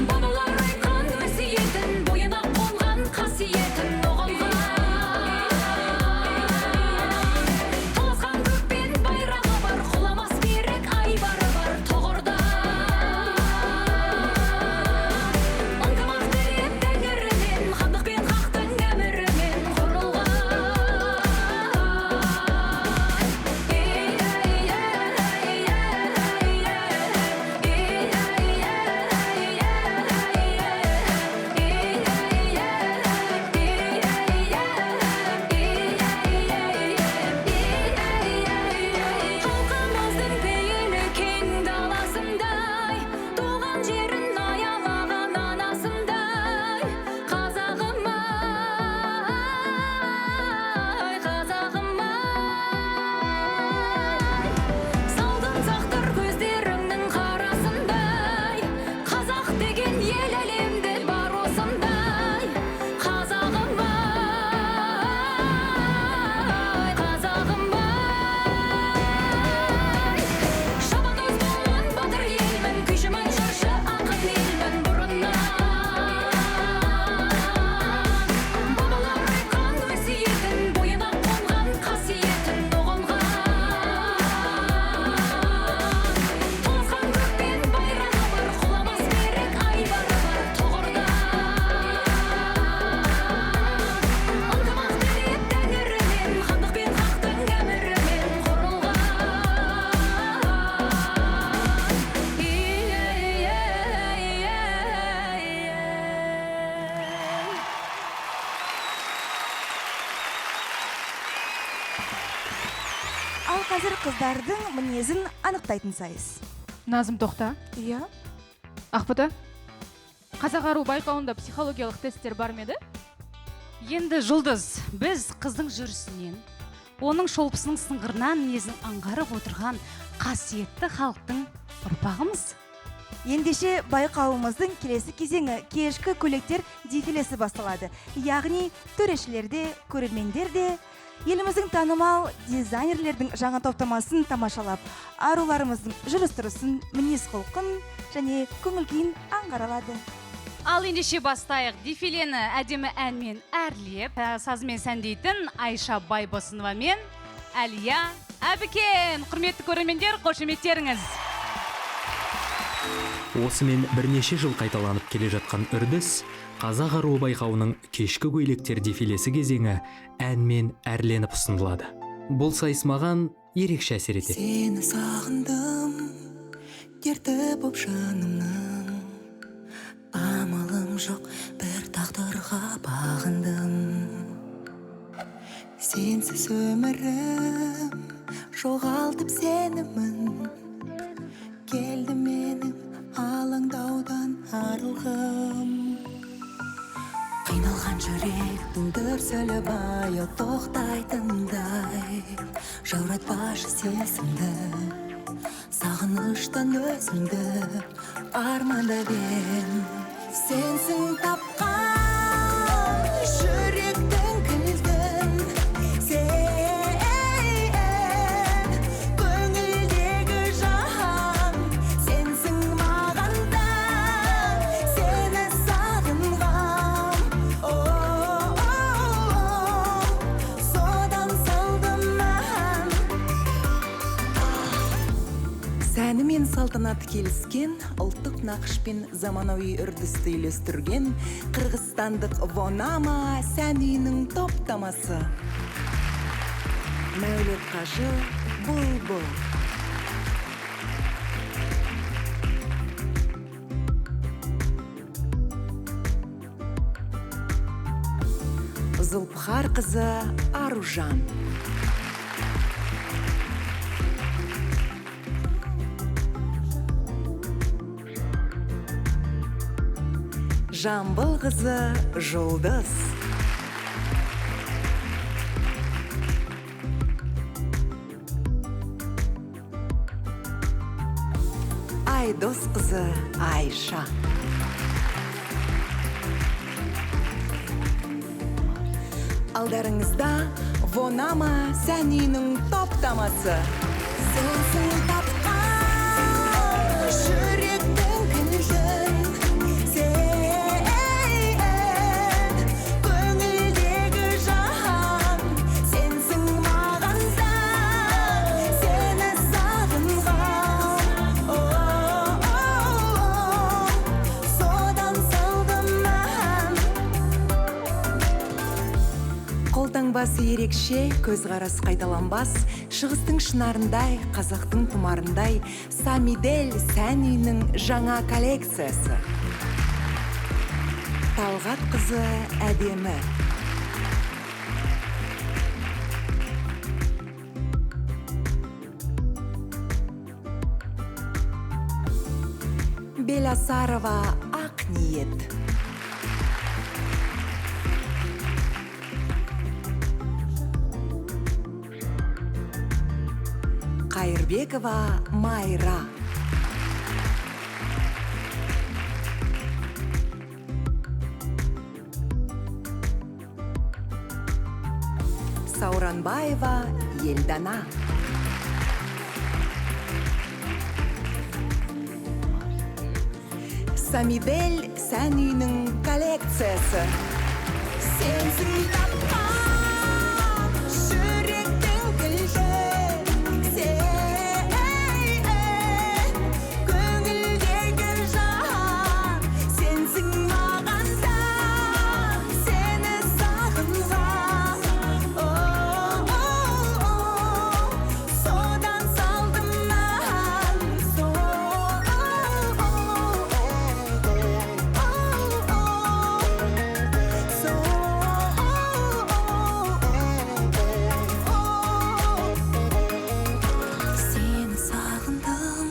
Бабалар айтқан өсиетін, бойына қонған қасиетін ұғынған. Толысқан көкпен байрағы бар, құламас берік айбары бар тұғырда. Ынтымақ тілеп тәңірінен, хандық пен хақтың әмірімен құрылған. Халқымыздың пейілі кең даласындай, туған жерін аялаған анасындай, қазағым ай, қазағым ай. Салдым сақтар көздеріңнің қарасындай, қазақ деген ел әлемде бар осындай, қазағым ай, қазағым ай. Шабандоз балуан батыр елмін, күйшімін жыршы ақын елмін бұрыннан. Бабалар айтқан өсиетін, бойына қонған қасиетін ұғынған. Толысқан көкпен байрағы бар, құламас берік айбары бар тұғырда. Ынтымақ тілеп тәңірінен, хандық пен хақтың әмірімен құрылған. Ал қазір қыздардың мінезін анықтайтын сайыс. Назым, тоқта. Иә. Ақбота, Қазақ ару байқауында психологиялық тесттер бар ма еді? Енді Жұлдыз, біз қыздың жүрісінен, Оның шолпысының сыңғырынан мінезін аңғарып отырған қасиетті халықтың ұрпағымыз. Ендеше байқауымыздың келесі кезеңі кешкі көйлектер дефилесі басталады. Яғни төрешілер де, көрермендер де еліміздің танымал дизайнерлердің жаңа топтамасын тамашалап, аруларымыздың жүріс-тұрысын, мінез-құлқын және көңіл күйін аңғара алады. Ал ендеше бастайық. Дефилені әдемі әнмен әрлеп, сазымен сәндейтін Айша Байбосынова мен Әлия Әбікен. Құрметті көрермендер, қошеметтеріңіз. Осымен бірнеше жыл қайталанып келе жатқан үрдіс, Қазақ аруы байқауының кешкі көйлектер дефилесі кезеңі әнмен әрленіп ұсынылады. Бұл сайыс маған ерекше әсер етеді. Сені сағындым, дерті боп жанымның, амалым жоқ, бір тағдырға бағындым. Сенсіз өмірім жоғалтып сенімін, келді менің алаңдаудан арылғым. Қиналған жүректің дүрсілі баяу тоқтайтындай, жауратпашы сезімді, сағыныштан өзіңді армандап ем. Сенсің тапқан жүректің кілтін, сен көңілдегі жаһан, сенсің маған таң, сені сағынғам. Содан салдым ән. Сәні мен салтанаты келіскен, ұлттық нақышпен заманауи үрдісті үйлестірген қырғызстандық Вонама сән үйінің топтамасы. Мәулет Қажы, Бұлбұл. Зұлпыхар қызы Аружан. Жамбыл қызы Жұлдыз. Айдос қызы Айша. Алдарыңызда Вонама сән үйінің топтамасы. Сенсің тапқан жүректің кілтін, сен көңілдегі жаһан, сенсің маған таң, сені сағынғам. Содан салдым ән. Қолтаңбасы ерекше, көзқарас қайталанбас, шығыстың шынарындай, қазақтың тұмарындай, Самидель сән үйінің жаңа коллекциясы. Талғат қызы Әдемі. Беласарова Ақниет. Қайырбекова Майра. Сауранбаева Елдана. Самидель сән үйінің коллекциясы. Сенсің тапқан жүректің кілтін, сен көңілдегі жаһан, сенсің маған таң, сені сағынғам. Содан салдым ән. Сені сағындым,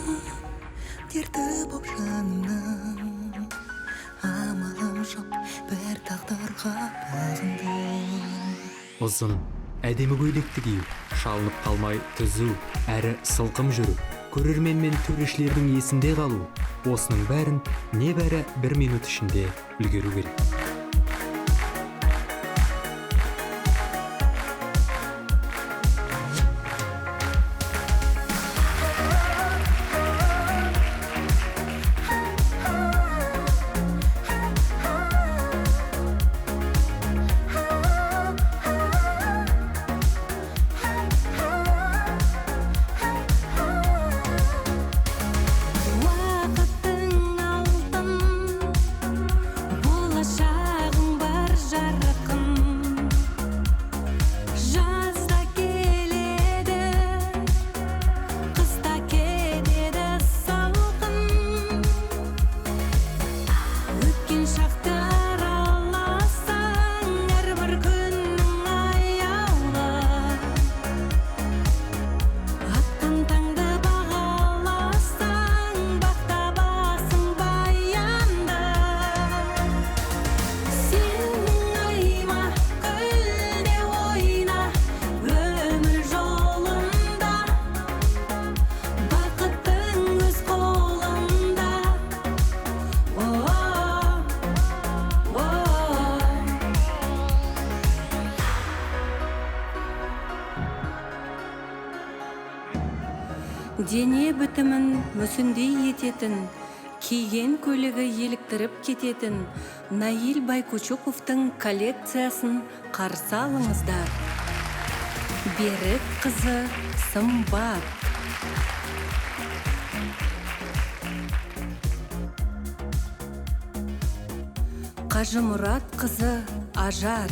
дерті боп жанымның, амалым жоқ, бір тағдырға бағындым. Ұзын Әдемі көйлекті кию, шалынып қалмай түзу, әрі сылқым жүру, көрермен мен төрешілердің есінде қалу, осының бәрін небәрі бір минут ішінде үлгеру керек. Уақытың алтын, болашағың бар жарқын. Жазда келеді, қыста кетеді салқын. Өткен шақты араласаң, әрбір күнің аяулы. Атқан таңды бағаласаң, бақ табасың баянды. Сен мұңайма, күл де ойна, өмір жолында. Бақытың өз қолыңда. О-о-о. Дене бітімін мүсіндей ететін, киген көйлегі еліктіріп кететін Наиль Байкучуковтың коллекциясын қарсы алыңыздар. Берік қызы Сымбат. Қажымұрат қызы Ажар.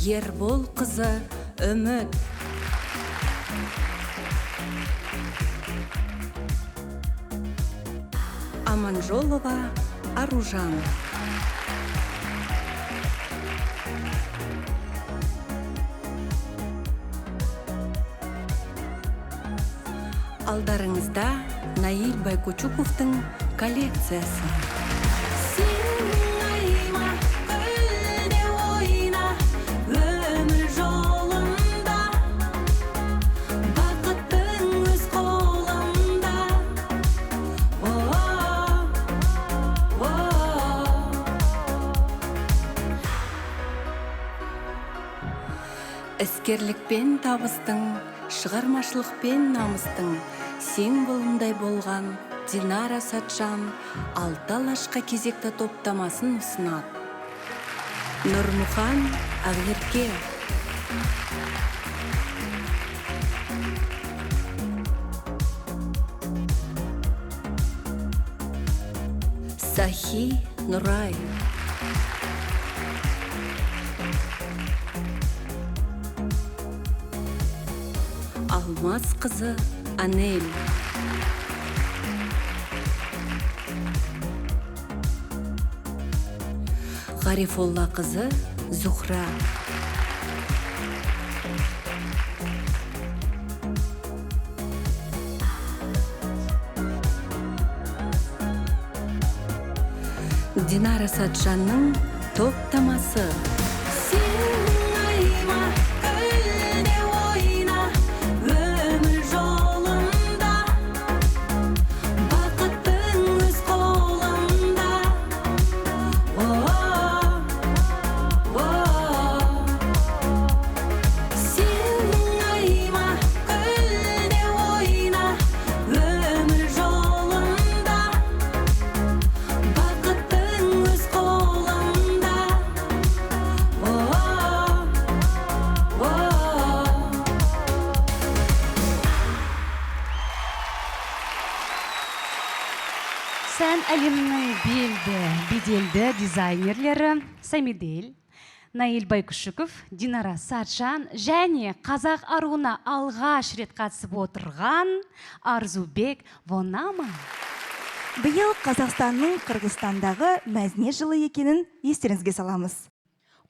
Ербол қызы Үміт. Аманжолова Аружан. Алдарыңызда Наиль Байкучуковтың коллекциясы. Сен мұңайма, күл де ойна, өмір жолында. Бақытың өз қолыңда. О-о-о. Іскерлікпен табыстың, шығармашылықпен намыстың символындай болған Динара Сатжан алты алашқа кезекті топтамасын ұсынады. Нұрмұхан Ақерке. Сахи Нұрай. Алмас қызы Анель. Ғарифолла қызы Зухра. Динара Сатжанның топтамасы. Сен мұңайма, күл де ойна, өмір жолында. Бақытың өз қолыңда. О-о-о. Сен мұңайма, күл де ойна, өмір жолында. Бақытың өз қолыңда. О-о-о. Сән әлемінің белді, беделді дизайнерлері Самидель, Наиль Байкүшіков, Динара Сатжан және қазақ аруына алғаш рет қатысып отырған Арзубек Вонама. Биыл Қазақстанның Қырғызстандағы мәдениет жылы екенін естеріңізге саламыз.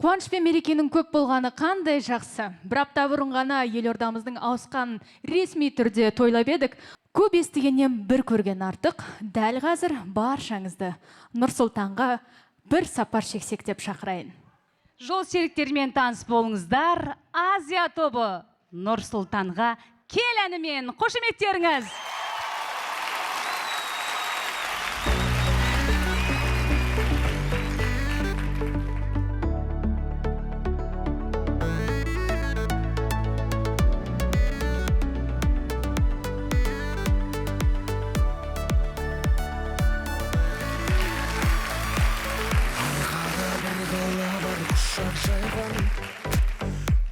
Қуаныш пен мерекенің көп болғаны қандай жақсы. Бір апта бұрын ғана елордамыздың ауысқанын ресми түрде тойлап едік. Көп естігеннен бір көрген артық, дәл қазір баршаңызды Нұр-Сұлтанға бір сапар шексек деп шақырайын. Жол серіктермен таныс болыңыздар. Азия тобы Нұр-Сұлтанға кел әнімен қошеметтеріңіз.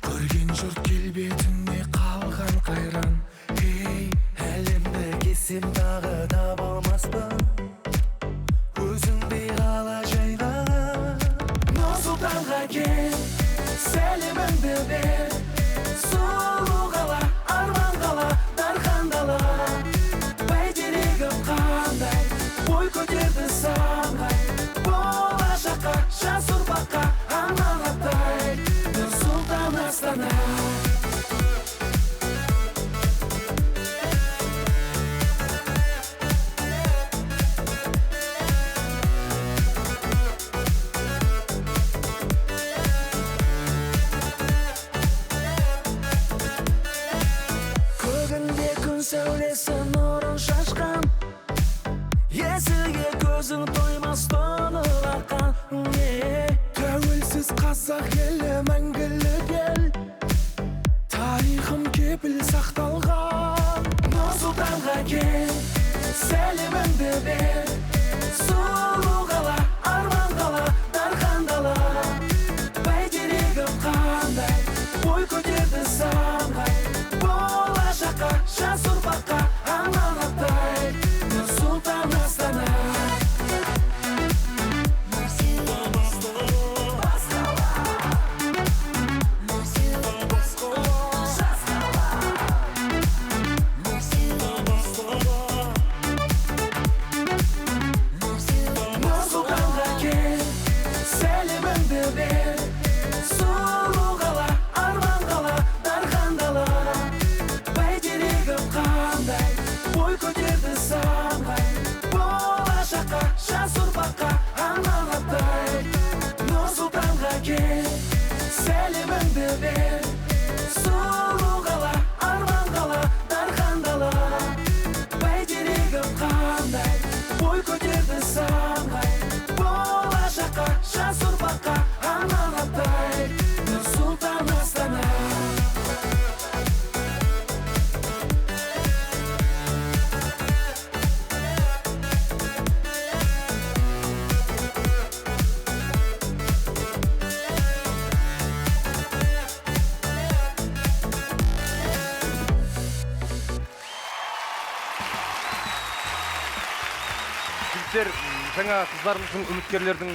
Көрген жұрт келбетіне қалған қайран. Ей, әлемді кезсем тағы таба алмаспын өзіңдей қала жайғаған. Нұр-Сұлтанға кел, сәлеміңді бер. Сұлу қала, арман қала, дархан дала. Бәйтерегім қандай, бой көтерді самғай. Болашаққа, жас ұрпаққа аманаттай. Нұр-Сұлтан Астана. Көгінде күн сәулесі нұрын шашқан, есілге көзің тоймас тұнып аққан. Тәуелсіз қазақ елі мәңгілік ел, тарихым кепіл сақталған. Нұр-Сұлтанға кел, сәлеміңді бер. Сұлу қала, арман қала, дархан дала. Бәйтерегім қандай, бой көтерді самғай. Болашаққа, жас ұрпаққа аманаттай. Нұр-Сұлтан Астана. Нұр-Сұлтанға кел, сәлеміңді бер. Сұлу қала, арман қала, дархан дала. Бәйтерегім қандай, бой көтерді самғай. Болашаққа, жас ұрпаққа аманаттай. Нұр-Сұлтанға кел, сәлеміңді бер. Сұлу қала, арман қала, дархан дала. Бәйтерегім қандай, бой көтерді самғай. Болашаққа, жас ұрпаққа аманаттай. Нұр-Сұлтан Астана. Жігіттер, жаңа қыздарымыздың, үміткерлердің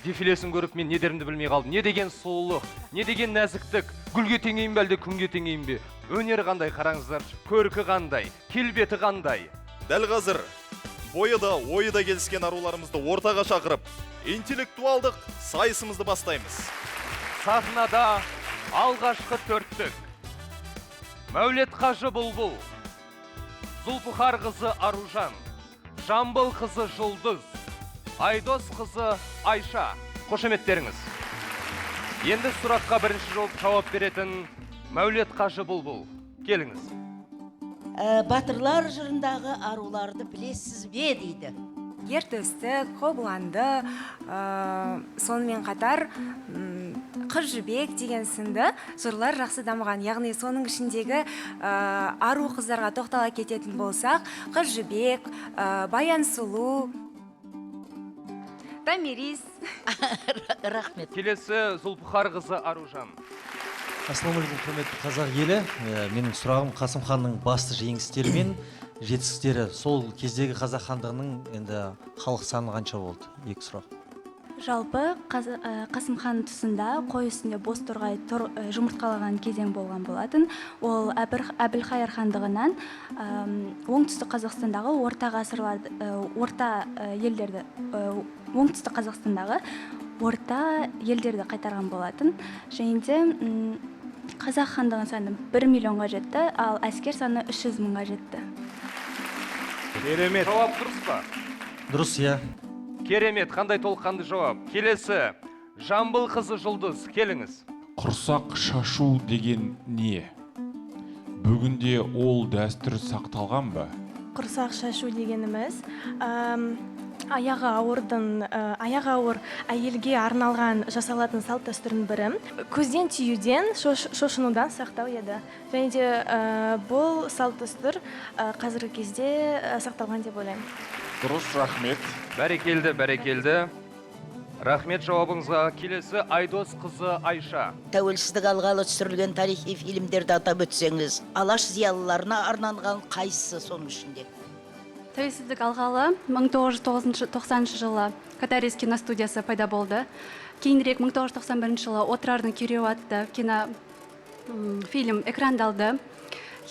дефилесін көріп, мен не дерімді білмей қалдым. Не деген сұлулық, не деген нәзіктік, гүлге теңейін бе, әлде күнге теңейін бе? Өнері қандай, қараңыздаршы, көркі қандай, келбеті қандай. Дәл қазір бойы да, ойы да келіскен аруларымызды ортаға шақырып, интеллектуалдық сайысымызды бастаймыз. Сахнада алғашқы төрттік. Мәулет қажы Бұлбұл, Зұлпыхар қызы Аружан, Жамбыл қызы Жұлдыз, Айдос қызы Айша. Қошеметтеріңіз. Енді сұраққа бірінші жолы жауап беретін Мәулет қажы Бұлбұл. Келіңіз. Батырлар жырындағы аруларды білесіз бе дейді. Ер төстік, Қобыланды, сонымен қатар Қыз Жібек деген сынды жырлар жақсы дамыған. Яғни соның ішіндегі ару қыздарға тоқтала кететін болсақ, Қыз Жібек, Баян Сұлу, Томирис. Рахмет. Келесі Зұлпыхар қызы Аружан. Ассалаумағалейкум, құрметті қазақ елі. Менің сұрағым Қасым ханның басты жеңістері мен жетістіктері. Сол кездегі қазақ хандығының енді халық саны қанша болды? Екі сұрақ. Жалпы Қасым хан тұсында қой үстінде бос торғай жұмыртқалаған кезең болған болатын. Ол Әбілхайыр хандығынан оңтүстік Қазақстандағы орта ғасырларды, орта елдерді, оңтүстік Қазақстандағы орта елдерді қайтарған болатын. Және де қазақ хандығының саны 1 миллионға жетті, ал әскер саны 300 мыңға жетті. Керемет. Жауап дұрыс па? Дұрыс, иә. Керемет, қандай толыққанды жауап. Келесі, Жамбыл қызы Жұлдыз, келіңіз. Құрсақ шашу деген не? Бүгінде ол дәстүр сақталған ба? Құрсақ шашу дегеніміз аяғы ауырдың, аяғы ауыр әйелге арналған жасалатын салт дәстүрдің бірі. Көзден тиюден, шошынудан сақтау еді. Және де бұл салт дәстүр қазіргі кезде сақталған деп ойлаймын. Дұрыс, рахмет. Бәрекелді, бәрекелді. Рахмет жауабыңызға. Келесі Айдос қызы Айша. Тәуелсіздік алғалы түсірілген тарихи фильмдерді атап өтсеңіз, Алаш зиялыларына арналған қайсысы соның ішінде? Тәуелсіздік алғалы 1990 жылы Катарис киностудиясы пайда болды. Кейінірек 1991 жылы Отырардың күйреуі атты кинофильм экрандалды.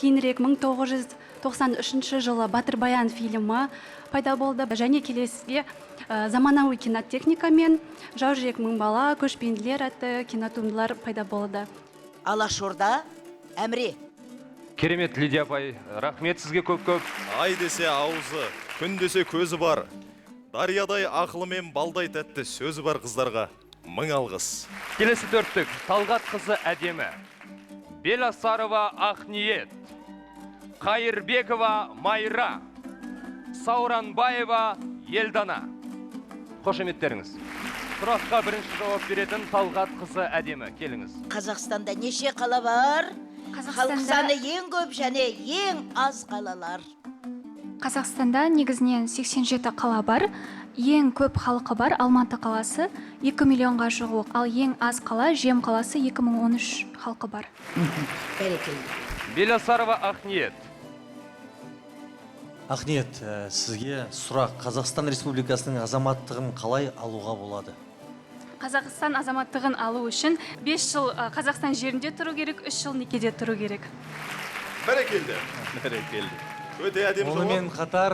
Кейінірек 1993 жылы Батыр Баян фильмі пайда болды. Және келесіде заманауи кинотехникамен Жаужүрек мың бала, Көшпенділер атты кинотуындылар пайда болды. Алашорда, Әміре. Керемет, Лидия апай, рахмет сізге көп-көп. Ай десе аузы, күн десе көзі бар. Дариядай ақылы мен балдай тәтті сөзі бар қыздарға мың алғыс. Келесі төрттік, Талғат қызы Әдемі, Беласарова Ақниет, Қайырбекова Майра, Сауранбаева Елдана. Қошеметтеріңіз. Сұраққа бірінші жауап беретін Талғат қызы Әдемі, келіңіз. Қазақстанда неше қала бар? Халық саны ең көп және ең аз қалалар. Қазақстанда негізінен 87 қала бар. Ең көп халқы бар Алматы қаласы 2 миллионға жуық, ал ең аз қала Жем қаласы 2013 халқы бар. Бәрекелді. Беласарова Ақниет. Ақниет, сізге сұрақ. Қазақстан Республикасының азаматтығын қалай алуға болады? Қазақстан азаматтығын алу үшін 5 жыл Қазақстан жерінде тұру керек, 3 жыл некеде тұру керек. Бәрекелді. Бәрекелді. Өте әдемі жауап. Онымен қатар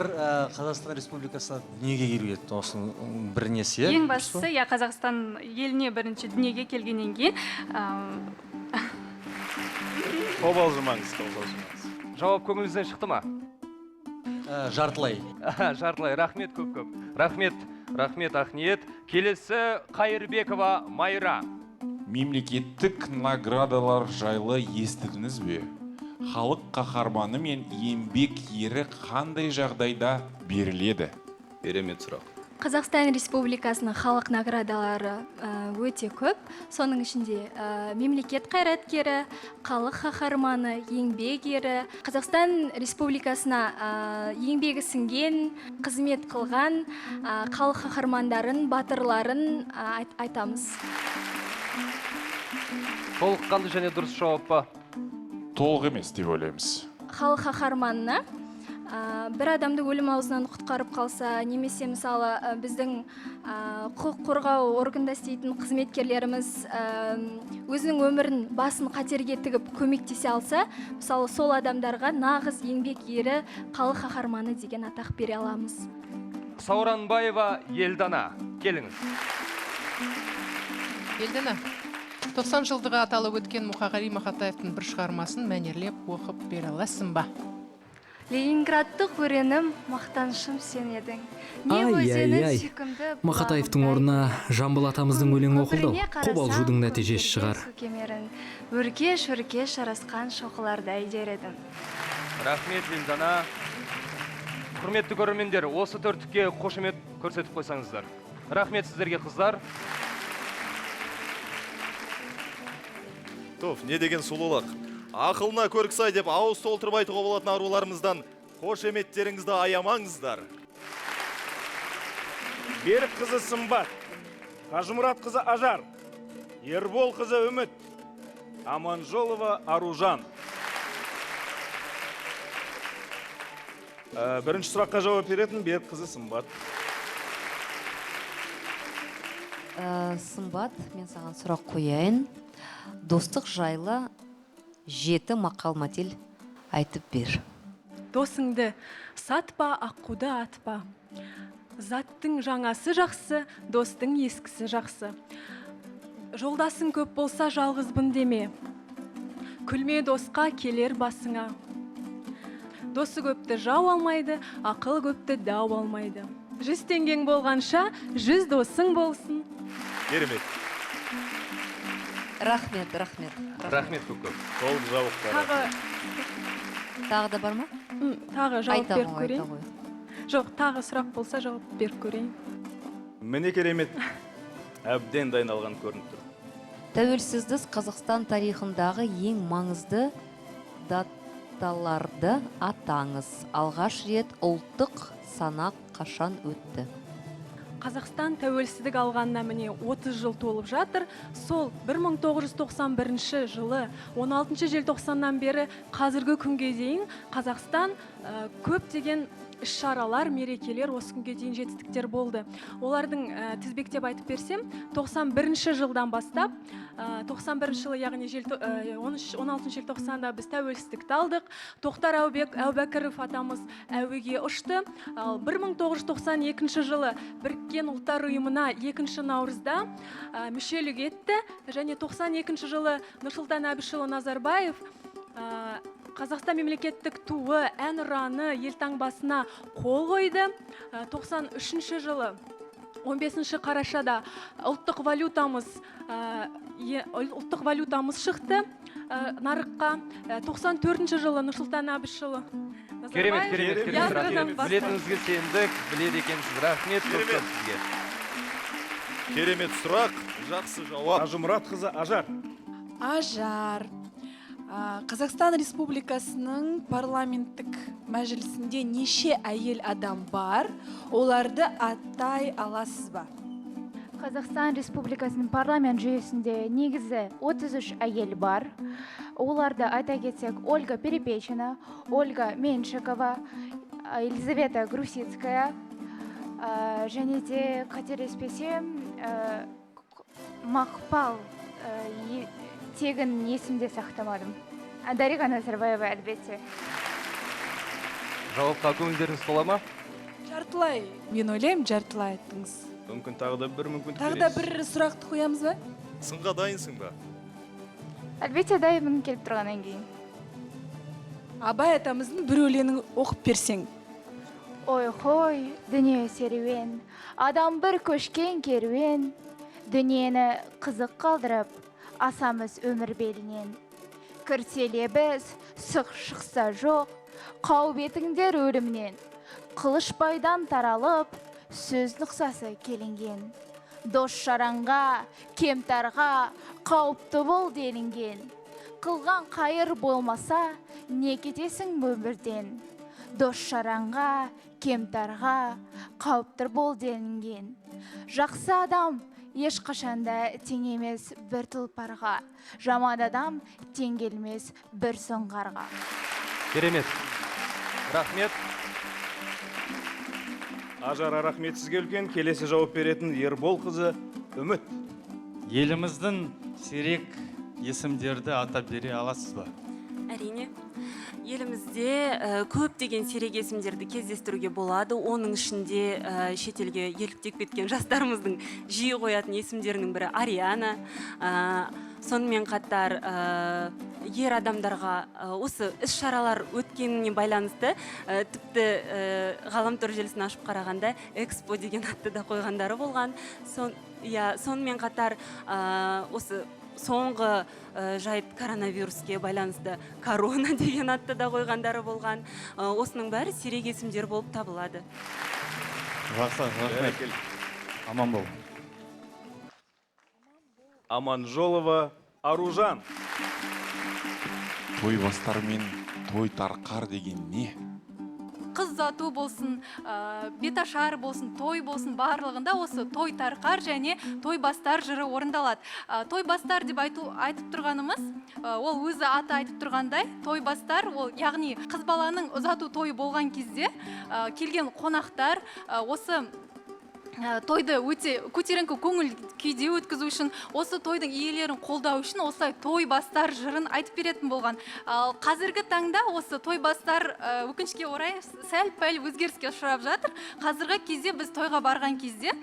Қазақстан Республикасына дүниеге келу керек, осының бір несі. Ең бастысы, я Қазақстан еліне бірінші дүниеге келгеннен кейін. Қобалжымаңыз, қобалжымаңыз. Жауап көңіліңізден шықты ма? Жартылай. Жартылай, рахмет көп-көп. Рахмет, рахмет Ақниет. Келесі Қайырбекова Майра. Мемлекеттік наградалар жайлы естідіңіз бе? Халық қаһарманы мен еңбек ері қандай жағдайда беріледі? Керемет сұрақ. Қазақстан Республикасының халық наградалары өте көп. Соның ішінде мемлекет қайраткері, халық қаһарманы, еңбек ері. Қазақстан Республикасына еңбегі сіңген, қызмет қылған халық қаһармандарын, батырларын айтамыз. Толыққанды және дұрыс жауап па? Толық емес деп ойлаймыз. Халық қаһарманына бір адамды өлім аузынан құтқарып қалса, немесе мысалы біздің құқық қорғау органында істейтін қызметкерлеріміз өзінің өмірін басын қатерге тігіп көмектесе алса, мысалы сол адамдарға нағыз еңбек ері, халық қаһарманы деген атақ бере аламыз. Сауранбаева Елдана, келіңіз. Елдана, 90 жылдығы аталып өткен Мұқағали Мақатаевтың бір шығармасын мәнерлеп оқып бере аласың ба? Ленинградтық өренім, мақтанышым сен едің. Не Ай-яй-яй, Мақатаевтың орнына Жамбыл атамыздың өлеңі оқылды. Қобалжудың нәтижесі шығар. Өркеш-өркеш жарасқан шоқылардай дер едім. Рахмет, Елдана. Құрметті көрермендер, осы төрттікке қошемет көрсетіп қойсаңыздар. Рахмет сіздерге, қыздар. Тоф, не деген сұлулық. Ақылына көрік сай деп ауыз толтырып айтуға болатын аруларымыздан қошеметтеріңізді аямаңыздар. Берік қызы Сымбат, Қажымұрат қызы Ажар, Ербол қызы Үміт, Аманжолова Аружан. Бірінші сұраққа жауап беретін Берік қызы Сымбат. Сымбат, мен саған сұрақ қояйын. Достық жайлы 7 мақал-мәтел айтып бер. Досыңды сатпа, аққуды атпа. Заттың жаңасы жақсы, достың ескісі жақсы. Жолдасың көп болса жалғызбын деме. Күлме досқа, келер басыңа. Досы көпті жау алмайды, ақыл көпті дау алмайды. 100 теңгең болғанша, 100 досың болсын. Керемет. Рахмет, рахмет. Рахмет көп көп. Толық жауаптар. Тағы да бар ма? Тағы жауап Айта беріп ғой, айта көрейін. ғой. Жоқ, тағы сұрақ болса жауап беріп көрейін. Міне керемет. Әбден дайындалған көрініп тұр. Тәуелсіздік Қазақстан тарихындағы ең маңызды даталарды атаңыз. Алғаш рет ұлттық санақ қашан өтті? Қазақстан тәуелсіздік алғанына міне 30 жыл толып жатыр. Сол 1991 жылы 16 желтоқсаннан бері қазіргі күнге дейін Қазақстан көптеген іс-шаралар, мерекелер, осы күнге дейін жетістіктер болды. Олардың тізбектеп айтып берсем, 91 жылдан бастап, 91 жылы, яғни 16 желтоқсанда біз тәуелсіздікті алдық. Тоқтар Әубәкіров атамыз әуеге ұшты. Ал 1992 жылы Біріккен Ұлттар Ұйымына 2 наурызда мүшелік етті. Және 92 жылы Нұрсұлтан Әбішұлы Назарбаев Қазақстан мемлекеттік туы, әнұраны елтаңбасына қол қойды. 93 жылы 15 қарашада ұлттық валютамыз шықты нарыққа. 94 жылы Нұрсұлтан Әбішұлы Назарбаев Керемет, керемет, керемет. ядродан бастады. Білетініңізге сендік, біледі екенсіз. Рахмет көп көп сізге. Керемет сұрақ, жақсы жауап. Қажымұрат қызы Ажар. Ажар. Қазақстан Республикасының парламенттік мәжілісінде неше әйел адам бар? Оларды атай аласыз ба? Қазақстан Республикасының парламент жүйесінде негізі 33 әйел бар. Оларды айта кетсек, Ольга Перепечина, Ольга Меньшикова, Елизавета Грусицкая, және де қателеспесем, Мақпал, тегін есімде сақтамадым. Дариға Назарбаева әлбетте. Жауапқа көңілдеріңіз тола ма? Жартылай. Мен ойлаймын, жартылай айттыңыз. Мүмкін тағы да бір мүмкіндік Тағы да бересіз. бір сұрақты қоямыз ба? Сынға дайынсың ба? Әлбетте дайынмын келіп тұрғаннан кейін. Абай атамыздың бір өлеңін оқып берсең. Ой хой, дүние серуен, адам бір көшкен керуен, дүниені қызық қалдырып, асамыз өмір белінен. Кірсе лебіз, сық шықса жоқ, қауіп етіңдер өлімнен. Қылышбайдан таралып, сөз нұқсасы келінген. Дос жаранға, кемтарға, қауіпті бол делінген. Қылған қайыр болмаса, не кетесің өмірден. Дос жаранға, кемтарға, қауіпті бол делінген. Жақсы адам ешқашанда тең емес бір тұлпарға, жаман адам тең келмес бір сұңқарға. Керемет. Рахмет. Ажара, рахмет сізге үлкен. Келесі жауап беретін Ербол қызы Үміт. Еліміздің сирек есімдерді атап бере аласыз ба? Әрине. Елімізде көптеген сирек есімдерді кездестіруге болады. Оның ішінде шетелге еліктеп кеткен жастарымыздың жиі қоятын есімдерінің бірі Ариана. Сонымен қатар ер адамдарға осы іс-шаралар өткеніне байланысты тіпті ғаламтор желісін ашып қарағанда Экспо деген атты да қойғандары болған. Сонымен қатар осы соңғы жайт коронавируске байланысты корона деген атты да қойғандары болған. Осының бәрі сирек есімдер болып табылады. Жақсы, рахмет. Аман бол. Аманжолова Аружан. Той бастар мен той тарқар деген не? Қыз ұзату болсын, беташар болсын, той болсын, барлығында осы той тарқар және той бастар жыры орындалады. Той бастар деп айтып тұрғанымыз, ол өзі аты айтып тұрғандай, той бастар, ол яғни қыз баланың ұзату тойы болған кезде, келген қонақтар, осы Тойды өте көтеріңкі көңіл күйде өткізу үшін, осы тойдың иелерін қолдау үшін осылай той бастар жырын айтып беретін болған. Ал қазіргі таңда осы той бастар өкінішке орай сәл пәл өзгеріске ұшырап жатыр. Қазіргі кезде біз тойға барған кезде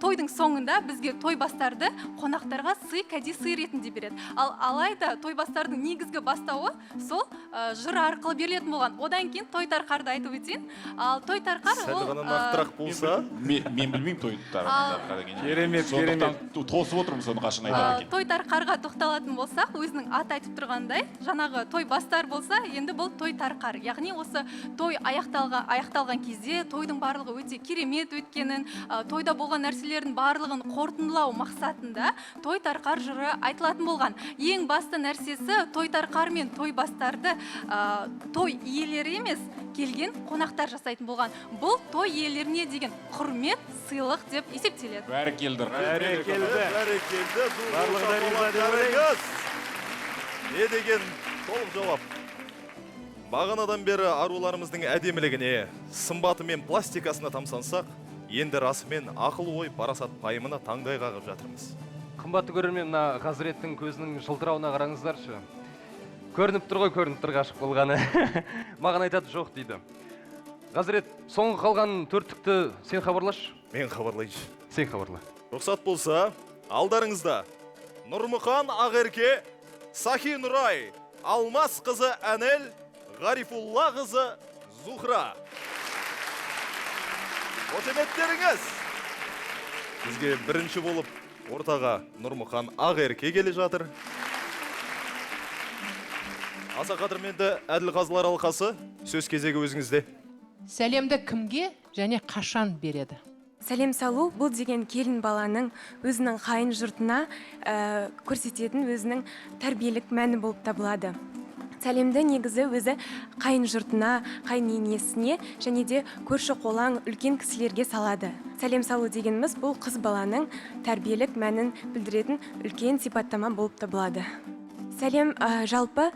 тойдың соңында бізге той бастарды қонақтарға сый, кәде сый ретінде береді. Ал алайда той бастардың негізгі бастауы сол жыр арқылы берілетін болған. Одан кейін той тарқарды айтып өтейін. Ал той тарқар Сәл ол ғана нақтырақ болса. Мен білмеймін той тарқар деген. Керемет, Сондықтан тосып отырмын соны қашан айтар екен. Той тарқарға тоқталатын болсақ, өзінің аты айтып тұрғандай, жаңағы той бастар болса, енді бұл той тарқар. Яғни осы той аяқталған кезде тойдың барлығы өте керемет өткенін, тойда болған нәрселердің барлығын қорытындылау мақсатында той тарқар жыры айтылатын болған. Ең басты нәрсесі той тарқар мен той бастарды той иелері емес, келген қонақтар жасайтын болған. Бұл той иелеріне деген құрмет, сыйлық деп есептеледі. Бәрекелді. Бәрекелді. Бәрекелді. Барлығы да риза деп ойлаймыз. Не деген толық жауап. Бағанадан бері аруларымыздың әдемілігіне, сымбаты мен пластикасына тамсансақ, енді расымен ақыл ой парасат пайымына таңдай қағып жатырмыз. Қымбатты көрермен, мына Ғазіреттің көзінің жылтырауына қараңыздаршы. Көрініп тұр ғой, көрініп тұр ғашық болғаны. Маған айтады жоқ дейді. Ғазірет, соңғы қалған төрттікті сен хабарлашы. Мен хабарлайыншы. Сен хабарла. Рұқсат болса, алдарыңызда Нұрмұқан Ақерке, Сахи Нұрай, Алмас қызы Әнел, Ғарифулла қызы Зухра. Қошеметтеріңіз! Бізге бірінші болып ортаға Нұрмұқан Ақерке келе жатыр. Аса қадірменді әділ қазылар алқасы, сөз кезегі өзіңізде. Сәлемді кімге және қашан береді? Сәлем салу бұл деген келін баланың өзінің қайын жұртына көрсететін өзінің тәрбиелік мәні болып табылады. Сәлемді негізі өзі қайын жұртына, қайын енесіне және де көрші қолаң үлкен кісілерге салады. Сәлем салу дегеніміз бұл қыз баланың тәрбиелік мәнін білдіретін үлкен сипаттама болып табылады. Сәлем жалпы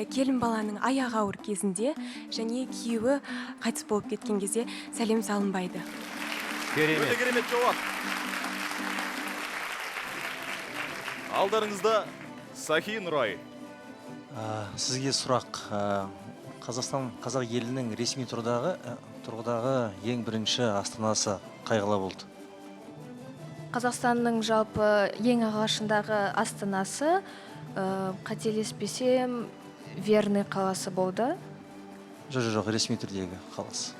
келін баланың аяғы ауыр кезінде және күйеуі қайтыс болып кеткен кезде сәлем салынбайды. Керемет. Өте керемет жауап. Алдарыңызда Сахи Нұрай. Сізге сұрақ. Қазақстан, қазақ елінің ресми тұрғыдағы ең бірінші астанасы қай қала болды? Қазақстанның жалпы ең алғашындағы астанасы, қателеспесем, Верный қаласы болды. Жоқ, ресми түрдегі қаласы.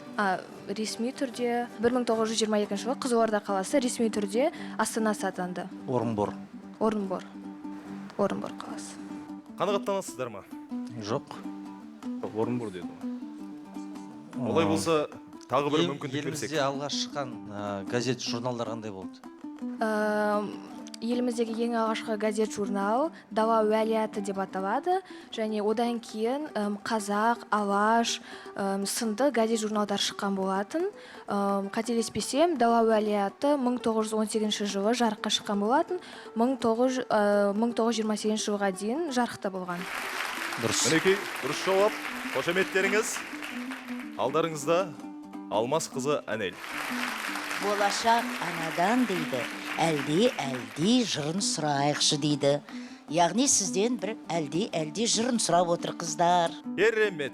Ресми түрде 1922 жылы Қызылорда қаласы ресми түрде астанасы атанды. Орынбор. Орынбор. Орынбор қаласы. Қанағаттанасыздар ма? Жоқ. Орынбор деді ғой. Олай болса, тағы бір мүмкіндік берсек. Елімізде алғаш шыққан газет, журналдар қандай болды? Еліміздегі ең алғашқы газет журнал Дала уәлияты деп аталады, және одан кейін Қазақ, Алаш сынды газет журналдар шыққан болатын. Қателеспесем, Дала уәлияты 1918 жылы жарыққа шыққан болатын, 1928 жылға дейін жарықта болған. Дұрыс. Мінекей, дұрыс жауап. Қошеметтеріңіз. Алдарыңызда Алмас қызы Әнел. Болашақ анадан дейді, әлде-әлде жырын сұрайықшы дейді. Яғни сізден бір әлде-әлде жырын сұрап отыр қыздар. Керемет.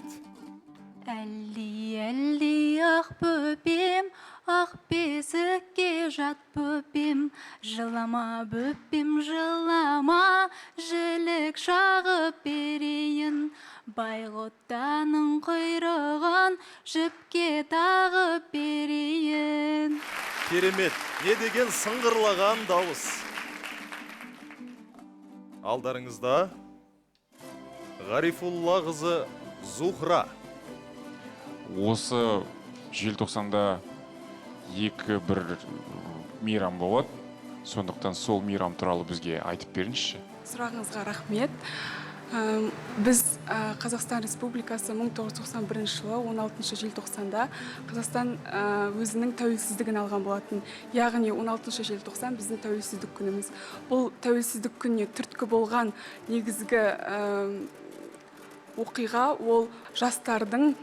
Әлде-әлде ақ бөпем, ақ бесікке жат бөпем, жылама бөпем, жылама, жілік шағып берейін. Байғоттаның құйрығын жіпке тағып берейін. Керемет, не деген сыңғырлаған дауыс. Алдарыңызда Ғарифулла қызы Зухра. Осы желтоқсанда екі бір мейрам болады. Сондықтан сол мейрам туралы бізге айтып беріңізші. Сұрағыңызға рахмет. Біз Қазақстан Республикасы 1991 жылы 16 желтоқсанда Қазақстан өзінің тәуелсіздігін алған болатын. Яғни 16 желтоқсан біздің тәуелсіздік күніміз. Бұл тәуелсіздік күніне түрткі болған негізгі оқиға ол жастардың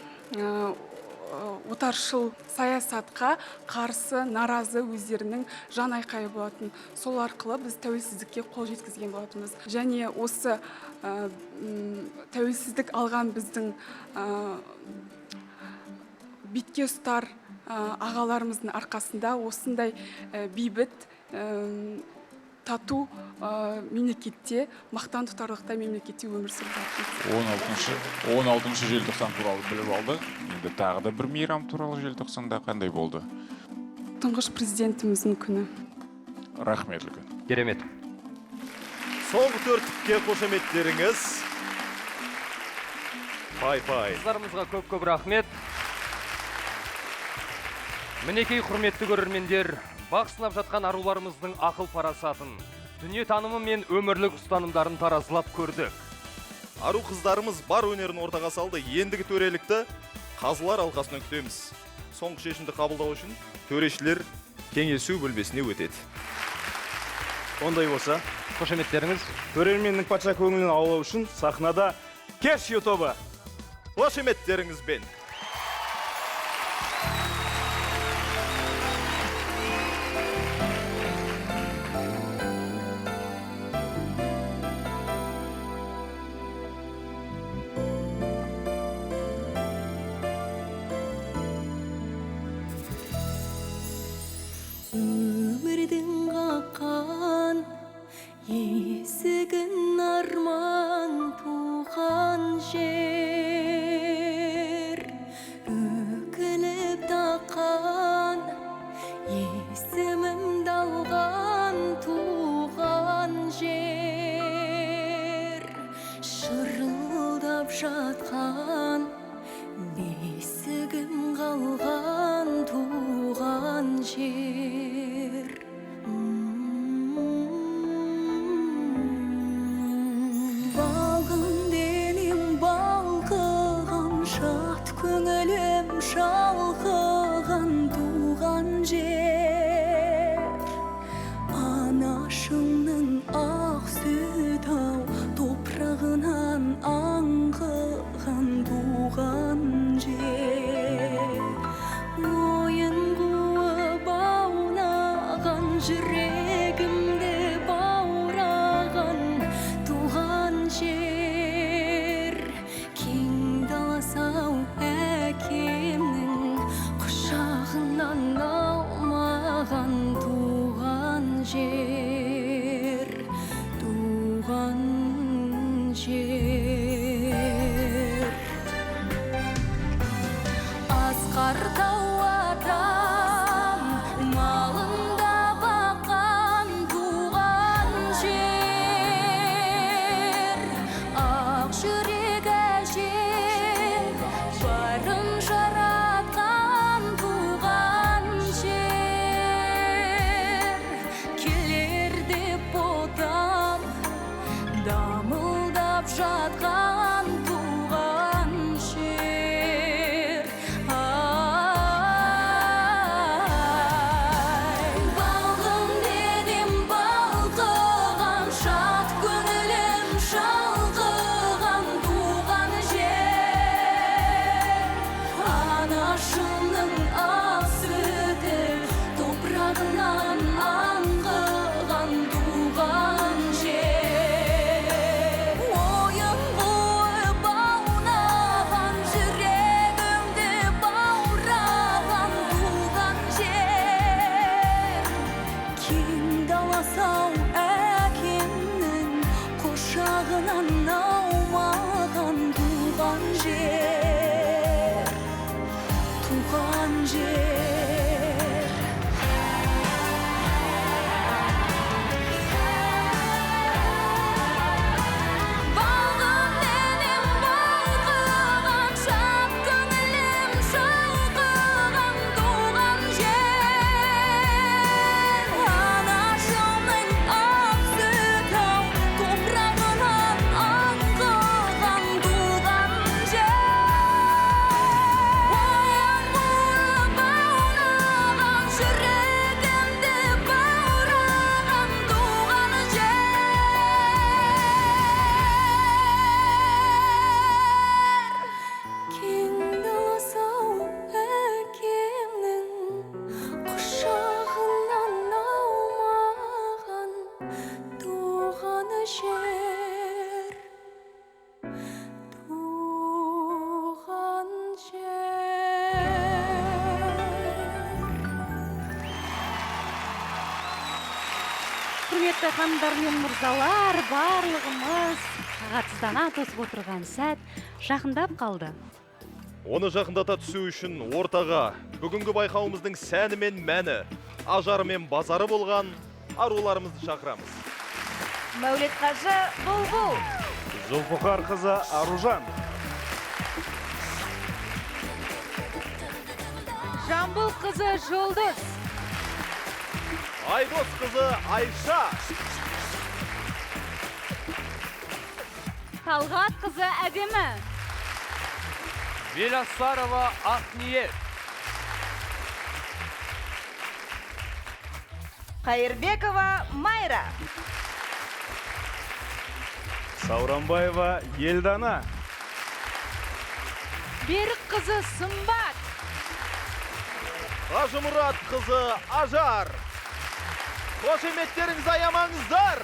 отаршыл саясатқа қарсы наразы өздерінің жан айқайы болатын. Сол арқылы біз тәуелсіздікке қол жеткізген болатынбыз. Және осы тәуелсіздік алған біздің бетке ұстар ағаларымыздың арқасында осындай бейбіт, тату мемлекетте, мақтан тұтарлықтай мемлекетте өмір сүріп жатырмыз. 16 желтоқсан туралы біліп алдық. Енді тағы да бір мейрам туралы желтоқсанда қандай болды? Тұңғыш президентіміздің күні. Рахмет үлкен. Керемет. Соңғы төрттікке қошеметтеріңіз. Пай-пай. Қыздарымызға көп-көп рахмет. Мінекей, құрметті көрермендер, бақ сынап жатқан аруларымыздың ақыл парасатын, дүние танымы мен өмірлік ұстанымдарын таразылап көрдік. Ару қыздарымыз бар өнерін ортаға салды. Ендігі төрелікті қазылар алқасынан күтеміз. Соңғы шешімді қабылдау үшін төрешілер кеңесу бөлмесіне өтеді. Ондай болса, қошеметтеріңіз. Көрерменнің патша көңілін аулау үшін сахнада Кешью тобы. Қошеметтеріңізбен. Өмірдің қаққан есігін арман туған жер, үкіліп таққан есімімді алған туған жер, шырылдап жатқан бесігім қалған туған жер. Балғын денем балқыған, шат көңілім шалқыған туған жер. Анашымның ақ сүт ау топырағынан аңқыған туған жер. Ойын қуып аунаған жүрегімді баураған туған жер. Кең дала сау әкемнің құшағынан алмаған туған жер, туған жер. Асқар тау атам малында баққан туған жер, ақ жүрек әжем барын жаратқан туған жер. Келер деп ботам дамылдап жатқан туған жер. Ай, балғын денем балқыған, шат көңілім шалқыған туған жер. Анашымның ақ сүті топырағынан аңқыған туған жер. Ойын қуып аунаған жүрегімді баураған туған жер. Кең дала сау әкемнің құшағынан аумаған туған жер, туған жер. Балғын денем балқыған, шат көңілім шалқыған туған жер. Анашымның ақ сүті ау топырағынан аңқыған туған жер. Ойын қуып Құрметті ханымдар мен мырзалар, барлығымыз тағатсыздана тосып отырған сәт жақындап қалды. Оны жақындата түсу үшін ортаға бүгінгі байқауымыздың сәні мен мәні, ажары мен базары болған аруларымызды шақырамыз. Мәулет қажы Бұлбұл. Зұлфықар қызы Аружан. Жамбыл қызы Жұлдыз. Айдос қызы Айша. Талғат қызы Әдемі. Беласарова Ақниет. Қайырбекова Майра. Сауранбаева Елдана. Берік қызы Сымбат. Қажымұрат қызы Ажар. Қошеметтеріңізді аямаңыздар.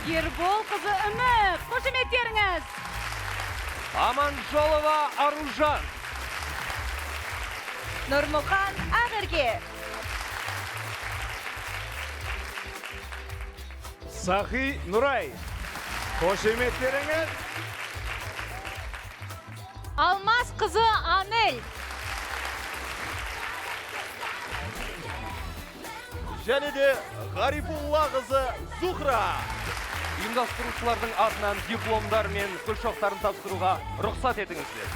Ербол қызы Үміт. Қошеметтеріңіз. Аманжолова Аружан. Нұрмұқан Ақерке. Сахи Нұрай. Қошеметтеріңіз. Алмас қызы Анель. Және де Ғарифулла қызы Зухра. Ұйымдастырушылардың атынан дипломдар мен гүл шоқтарын тапсыруға рұқсат етіңіздер.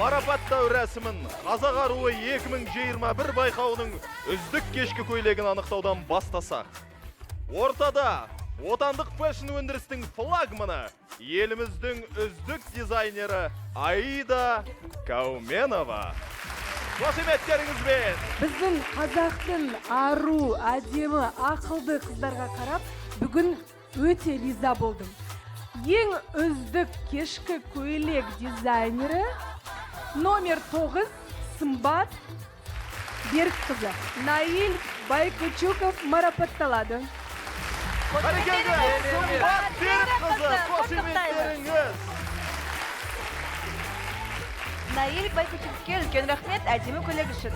Марапаттау рәсімін Қазақ аруы 2021 байқауының үздік кешкі көйлегін анықтаудан бастасақ. Ортада отандық фэшн өндірістің флагманы, еліміздің үздік дизайнері Аида Кауменова. Қошеметтеріңізбен! Біздің қазақтың ару, әдемі, ақылды қыздарға қарап, бүгін өте риза болдым. Ең үздік кешкі көйлек дизайнері номер 9 Сымбат Берікқызы Наиль Байкучуков марапатталады. Бәрекелді! Сымбат Берікқызы, қошеметтеріңіз! Наиль Байкучуковке үлкен рахмет әдемі көйлек үшін.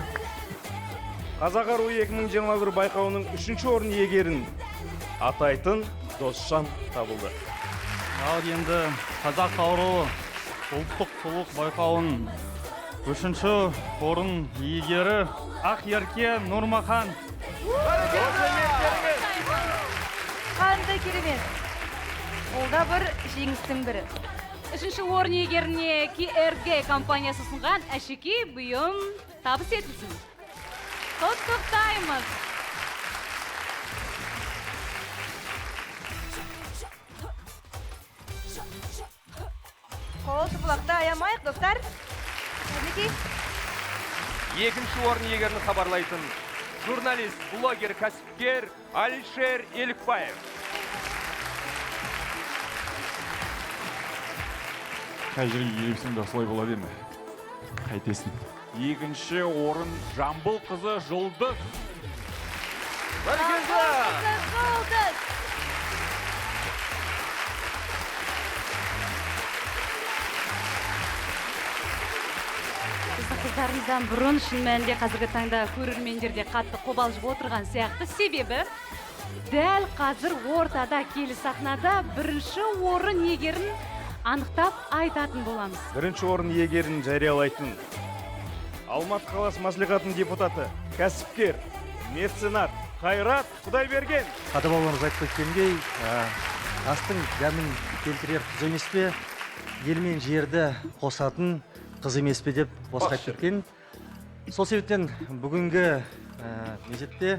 Қазақ аруы 2021 байқауының 3-ші орын иегерін атайтын Досжан табылды. Ал енді Қазақ аруы ұлттық сұлулық байқауының 3-ші орын иегері Ақерке Нұрмахан. Қандай керемет! Ол да бір жеңістің бірі. 3-ші орын иегеріне KRG компаниясы ұсынған әшекей бұйым табыс етілсін. Құттықтаймыз! Қол шапалақты аямайық, достар. Мінекей. 2-ші орын иегерін хабарлайтын журналист, блогер, кәсіпкер Алишер Елікбаев. Қай жерге келіпсің де осылай болады енді. Қайтесің. 2-ші орын Жамбыл қызы Жұлдыз. Бәрекелді! Жұлдыз! Біздің қыздарымыздан бұрын шын мәнінде қазіргі таңда көрермендер де қатты қобалжып отырған сияқты. Себебі дәл қазір ортада келі сахнада 1-ші орын иегерін анықтап айтатын боламыз. 1-ші орын иегерін жариялайтын Алматы қаласы мәслихатының депутаты, кәсіпкер, меценат Қайрат Құдайберген. Ата-бабаларымыз айтып кеткендей, астың дәмін келтірер тұз емес пе, ел мен жерді қосатын қыз емес пе деп босқа айтып кеткен. Сол себептен бүгінгі мезетте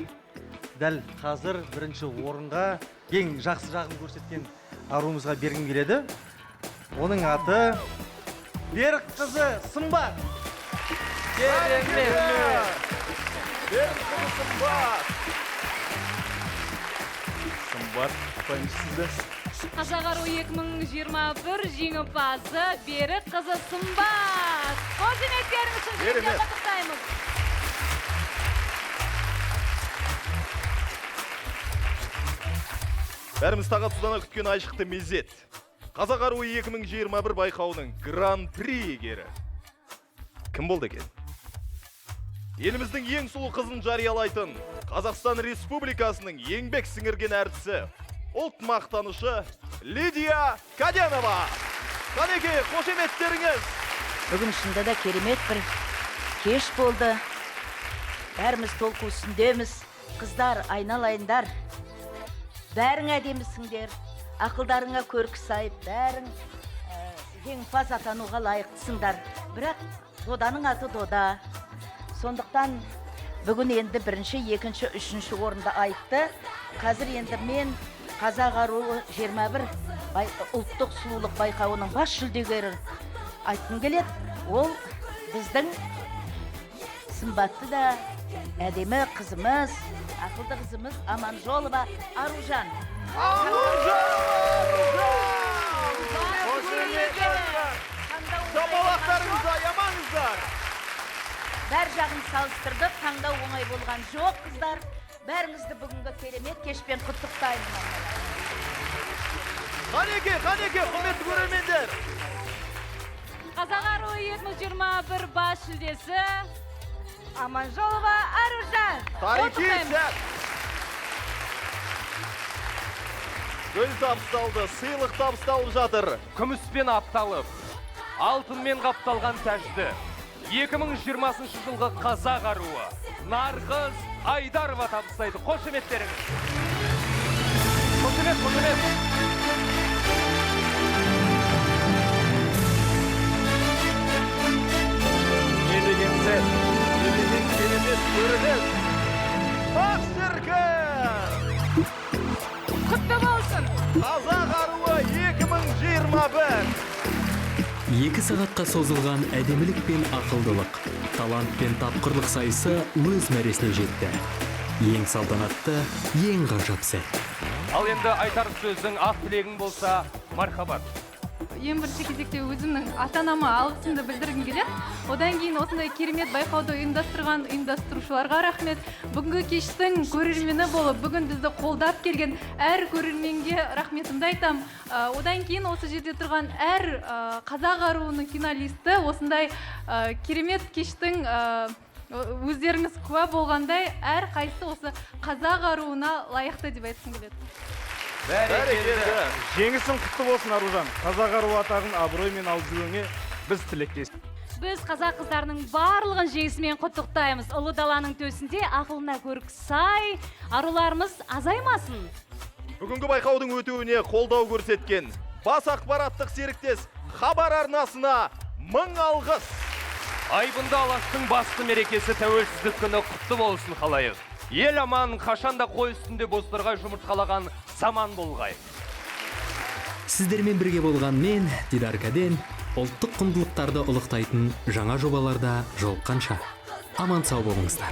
дәл қазір 1-ші орынға ең жақсы жағын көрсеткен аруымызға бергім келеді. Оның аты Берік қызы Сымбат. Керемет! Берік қызы Сымбат! Сымбат, апайым сізді. Қазақ аруы 2021 жеңімпазы Берік қызы Сымбат. Қошеметтеріңіз үшін Керемет! құттықтаймыз. Бәріміз тағатсыздана күткен айшықты мезет. Қазақ аруы 2021 байқауының гран-при иегері. Кім болды екен? Еліміздің ең сұлу қызын жариялайтын Қазақстан Республикасының еңбек сіңірген әртісі, ұлт мақтанышы Лидия Каденова. Қанеке, қошеметтеріңіз. Бүгін шынында да керемет бір кеш болды. Бәріміз толқу үстіндеміз. Қыздар, айналайындар. Бәрің әдемісіңдер. Ақылдарыңа көркі сайып, бәрің жеңімпаз атануға лайықтысыңдар. Бірақ доданың аты дода. Сондықтан бүгін енді бірінші, екінші, үшінші орынды айтты. Қазір енді мен Қазақ аруы 21 ұлттық сұлулық байқауының бас жүлдегері айтқым келеді. Ол біздің сымбатты да әдемі қызымыз, ақылды қызымыз Аманжолова Аружан. Шапалақтарыңызды аямаңыздар. Бәр жағын салыстырдық, таңдау оңай болған жоқ, қыздар. Бәріңізді бүгінгі керемет кешпен құттықтаймын. Қанеке, қанеке, құрметті көрермендер. Қазақ аруы 2021 бас жүлдесі Аманжолова Аружан. Тарихи сәт. Гүл табысталды, сыйлық табысталып жатыр. Күміспен апталып, алтынмен қапталған тәжді 2020 жылғы Қазақ аруы Нарғыз Айдарова табыстайды. Қошеметтеріңіз. Қошемет, қошемет. Не деген сәт, не деген керемет көрініс. Ақ шіркін! Құтты болсын! Қазақ аруы 2021. 2 сағатқа созылған әдемілік пен ақылдылық, талант пен тапқырлық сайысы өз мәресіне жетті. Ең салтанатты, ең ғажап сәт. Ал енді айтар сөзің, ақ тілегің болса, мархабат. Ең бірінші кезекте өзімнің ата-анама алғысымды білдіргім келеді. Одан кейін осындай керемет байқауды ұйымдастырған ұйымдастырушыларға рахмет. Бүгінгі кештің көрермені болып, бүгін бізді қолдап келген әр көрерменге рахметімді айтам. Одан кейін осы жерде тұрған әр қазақ аруының финалисті осындай керемет кештің өздеріңіз куә болғандай әр қайсы осы қазақ аруына лайықты деп айтқым келеді. Бәрекелді. Жеңісің құтты болсын, Аружан. Қазақ аруы атағын абыроймен алып жүруіңе біз тілектес. Біз қазақ қыздарының барлығын жеңісімен құттықтаймыз. Ұлы даланың төсінде ақылына көрік сай аруларымыз азаймасын. Бүгінгі байқаудың өтуіне қолдау көрсеткен бас ақпараттық серіктес Хабар арнасына мың алғыс. Айбынды алаштың басты мерекесі тәуелсіздік күні құтты болсын, халайық. Ел аман, қашанда қой үстінде бозторғай жұмыртқалаған заман болғай. Сіздермен бірге болған мен, Дидар Кәден, ұлттық құндылықтарды ұлықтайтын жаңа жобаларда жолыққанша. Аман сау болыңыздар.